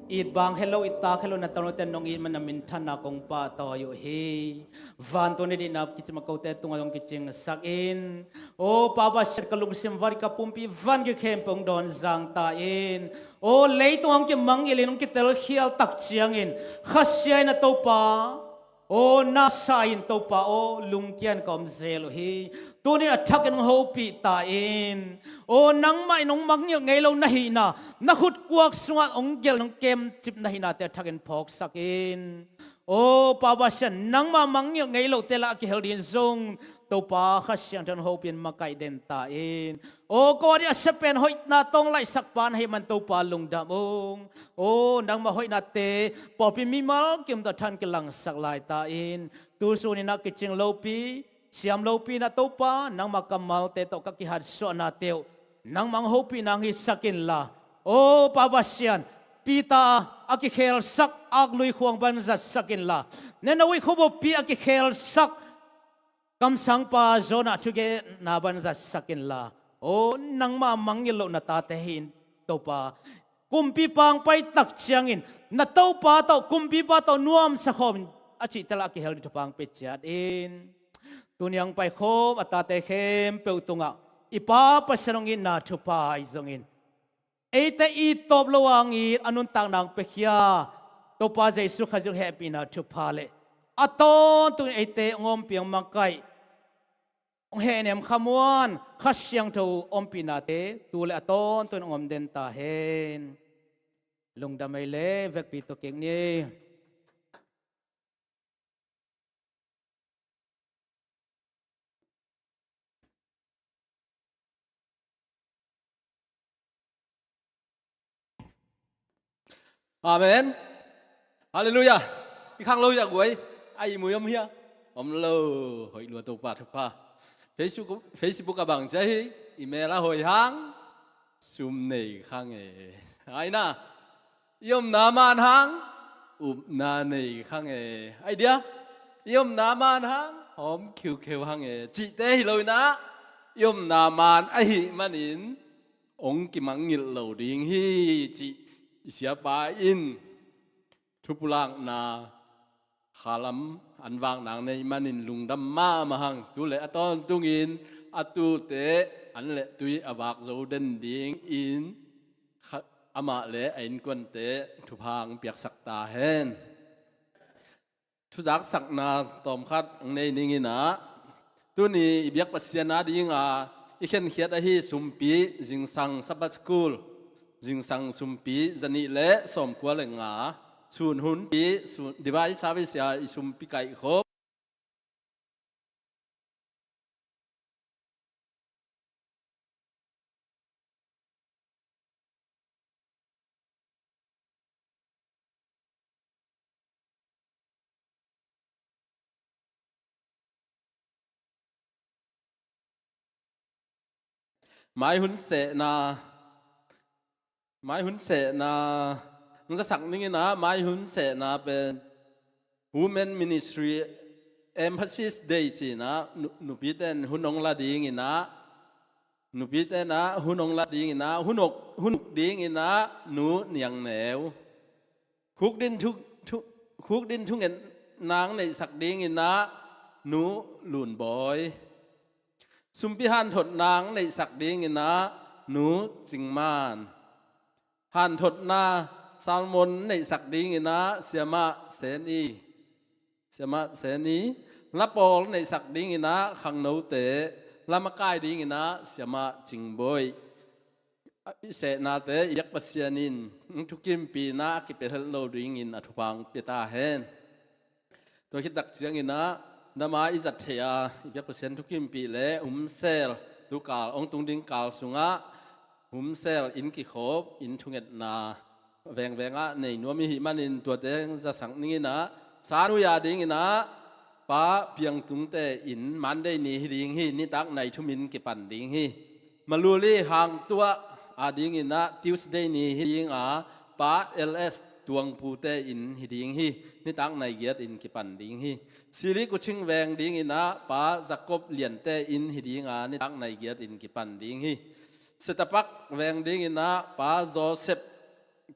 It bang helo, it tak helo, na tanote nong it man na minthanna kong pahtawi uh hi. Vantung na deihna kicing a kote tungah zong kicingsak in. O Pa Pasian, ka lungsim van, ka pumpi van, kikhempeuh hong dawn zang ta in. O leitung hong kimangngilh in, hong kitelkhial tak ciangin, Kha Siangtho in, a Topa, o na sa in Topa aw, lungkian ka om zel uh hi. Tuni-in a thakin hong hopih ta in. O nangmah in hong mangngilh ngei lo na hihna, na khutkuak sungah hong gelh, hong kemcip na hihnate a thakin phawksak in. O Pa Pasian, nangmah mangngilh ngei lote lah a kihel dingin zong Topa Kha Siangtho in hong hopih in makaih den ta in. O ko adingin a sia pen hoihna tawh hong laihsak pa na hih man Topa lungdam ung. O nangmah hoihnate pawlpi mimal kim tawh a thakin kilangsak lai ta in. Tu sun in a kicing lopi, siam lopi in a Topa, nangmah kammalte tawh ka kihatsuahnate uh nangmah hong hopih nang hisak inla. O Pa Pasian, Peter a kikhelsak aklui khuang bang zatsak inla. Nineveh khuapi a kikhelsak kamsangpa Jonah thugenna bang zatsak inla. O nangmah mangngilh loh na tate hi in Topa. Kumpipa hong pai tak ciangin na Topa tawh, kumpipa tawh nuamsa khawm in a cihte lah a kihel ding thupha hong pia ciat in. Tuni a hong paikhawm a tate khempeuh tungah i Pa Pasian hong itna thupha ahi zongin, eite it tawp lo a hong it, a nuntakna hong piakhia Topa Jesu Khazih hehpihna thupha le a tawntungin eite hong ompih, hong makaih, hong hehnem khamuan Kha Siangtho ompihnate tu le a tawntungin hong om den ta hen. Lungdam ei le, vekpi tuk kik ni. Amen. Halleluiah. I khang lo hiah guai. A ihmui om hiah? Om lo. Hoih lua, Topa thupha. Facebook, Facebook a bang ci a hi? I mel a hoih hang sum nei khang e. Aina, i omna man hang upna nei khang e. Ai dia, i omna man hang hawm khiukheu hang e, cihte hi lo in ah, i omna man ahih manin hong kimangngilh lo ding hi, cih i siapa in thupulakna khalam an vak nang nei manin lungdam mahmah hang. Tu le a tawntungin a tute an le tui a vak zo den dingin kha-, amah le a innkuante thupha hong piaksak ta hen. thuzaksakna tawmkhat ang nei ning in ah, tuni i biak Pasian a dinga i khenkhiat ahi sumpi, zingsang Sabbath School, zingsang sumpi zanih le sawmkua le nga, sun hunpi, sun, divine service a i sumpi kaihkhop. Mai hun sehna, mai hun sehna, hong zasak ning in ah, mai hun sehna pen Women Ministry Emphasis Day ci-in ah, nu-, nupite in hun hong la ding in ah, nupite in ah hun hong la ding in ah, hun uk, hun uk ding in ah, Nu Niang Neu. Khukdin thu, thu, khukdin thungetna hong neihsak ding in ah, Nu Lun Bawi. Sumpi hanthotna hong neihsak ding in ah, Nu Cing Man. Hanthotna sermon neihsak ding in ah, Siamah Sen I. Siamah Sen I. Lapawl neihsak ding in ah, khangnote, lamakai ding in ah, Siamah Cing Bawi. I sehnate i biak Pasian in thukimpihna a kipia het lo ding in a thupha hong pia ta hen. Tua khit tak ciangin ah, nama i zat theih a, i biak Pasian thukimpih le humsel, tu kal, hong tung ding kal sungah, humsel, inn kikhop, inn thungetna vengveng ah nei nuam i hih manin tuate hong zasak ning in ah, Sa Nui a ding in ah, Pa Piang Tung te inn Monday ni hi ding hi, nitak nai thum in kipan ding hi. Maluli Hang Tuah a ding in ah, Tuesday ni hi ding a, Pa L S Tuang Pu te inn hi ding hi, nitak nai giat in kipan ding hi. Sili Kuching veng ding in ah, Pa Jacob Lian te inn hi ding a, nitak nai giat in kipan ding hi. Setapak veng ding in ah, Pa Joseph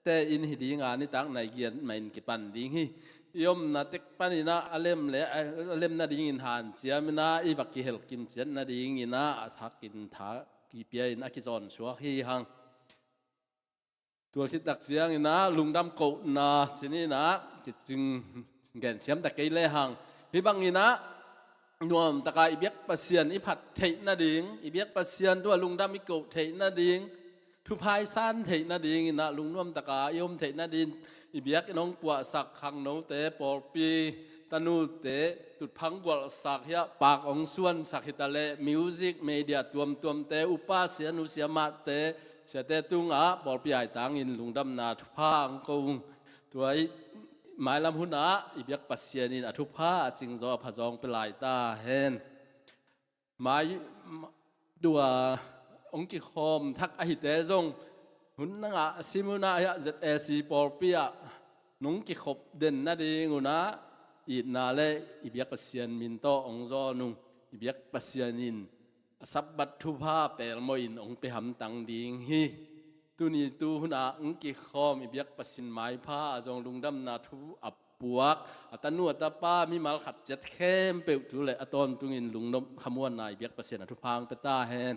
te inn hi ding a, nitak nai giat mah in kipan ding hi. I omna tek pan in ah, a lem le, a lem nading in hanciam in ah, i va kihel kimciat nading in ah, a thak in tha kipia in a kizawn suak hi hang. Tua khit tak ciangin ah, lungdam kohna ci-in ah, kicing gen siam ta kei le hang. Hih bangin ah, nuam taka i biak Pasian i phat theih nading, i biak Pasian tua lungdam i koh theih nading, thupha i san theih nading in ah, lungnuam taka i om theih nading, i biak in hong puahsak khangnote, pawlpi tanute, tutphah gualhsak hi a, pak hong suansak hi ta leh, music, media tuamtuamte, upa, sianu siamahte, siate tungah pawlpi aitangin lungdamna thupha hong ko ung. Tua i mailam hunah i biak Pasian in a thupha, a cingzaw, a phazaw hong pia lai ta hen. Mai, tua hong kikhawm thak ahite zong, hun na ngah a sim hunah, hiah Z A C pawlpi ah nong kikhop den nading hunah, itna le i biak Pasian min tawh hong zawn ung. I biak Pasian in a Sabbath thupha pelmawh in hong pia hamtang ding hi. Tuni tu hunah hong kikhawm i biak Pasian maipha ah zong lungdamna thu a puak, a tanu a tapa, mimal khat ciat khempeuh tu le a tawntungin lungnop khamuanna i biak Pasian a thupha hong pia ta hen.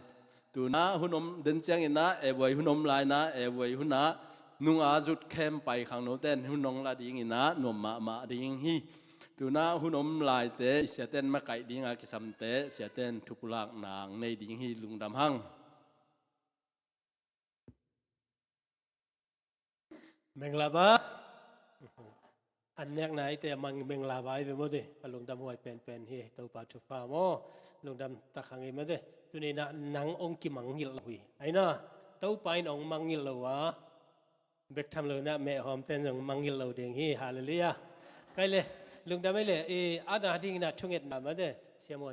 Tunah hun om den ciangin ah, evuai hun om lai-in ah, evuai hunah nunga zut khem pai khangnote in hun hong la dingin ah, nuam mahmah ding hi. Tunah hun om laite, i siate in makaih dinga kisamte, siate in thupulakna hong nei ding hi, lungdam hang. Menglava. An nekna ite mang menglava i ve maw te. A lungdam huai penpen hi, Topa thupha maw. Lungdam takhang i maw te. Tuni-in ah nang hong kimangngilh lo hi. Aina, Topa in hong mangngilh lo a. Bek tham lo-in ah mehhawmte in zong mangngilh lo ding hi. Halleluiah. Kai le, lungdam ei le, i, ana dingin ah thungetna maw te. Siamo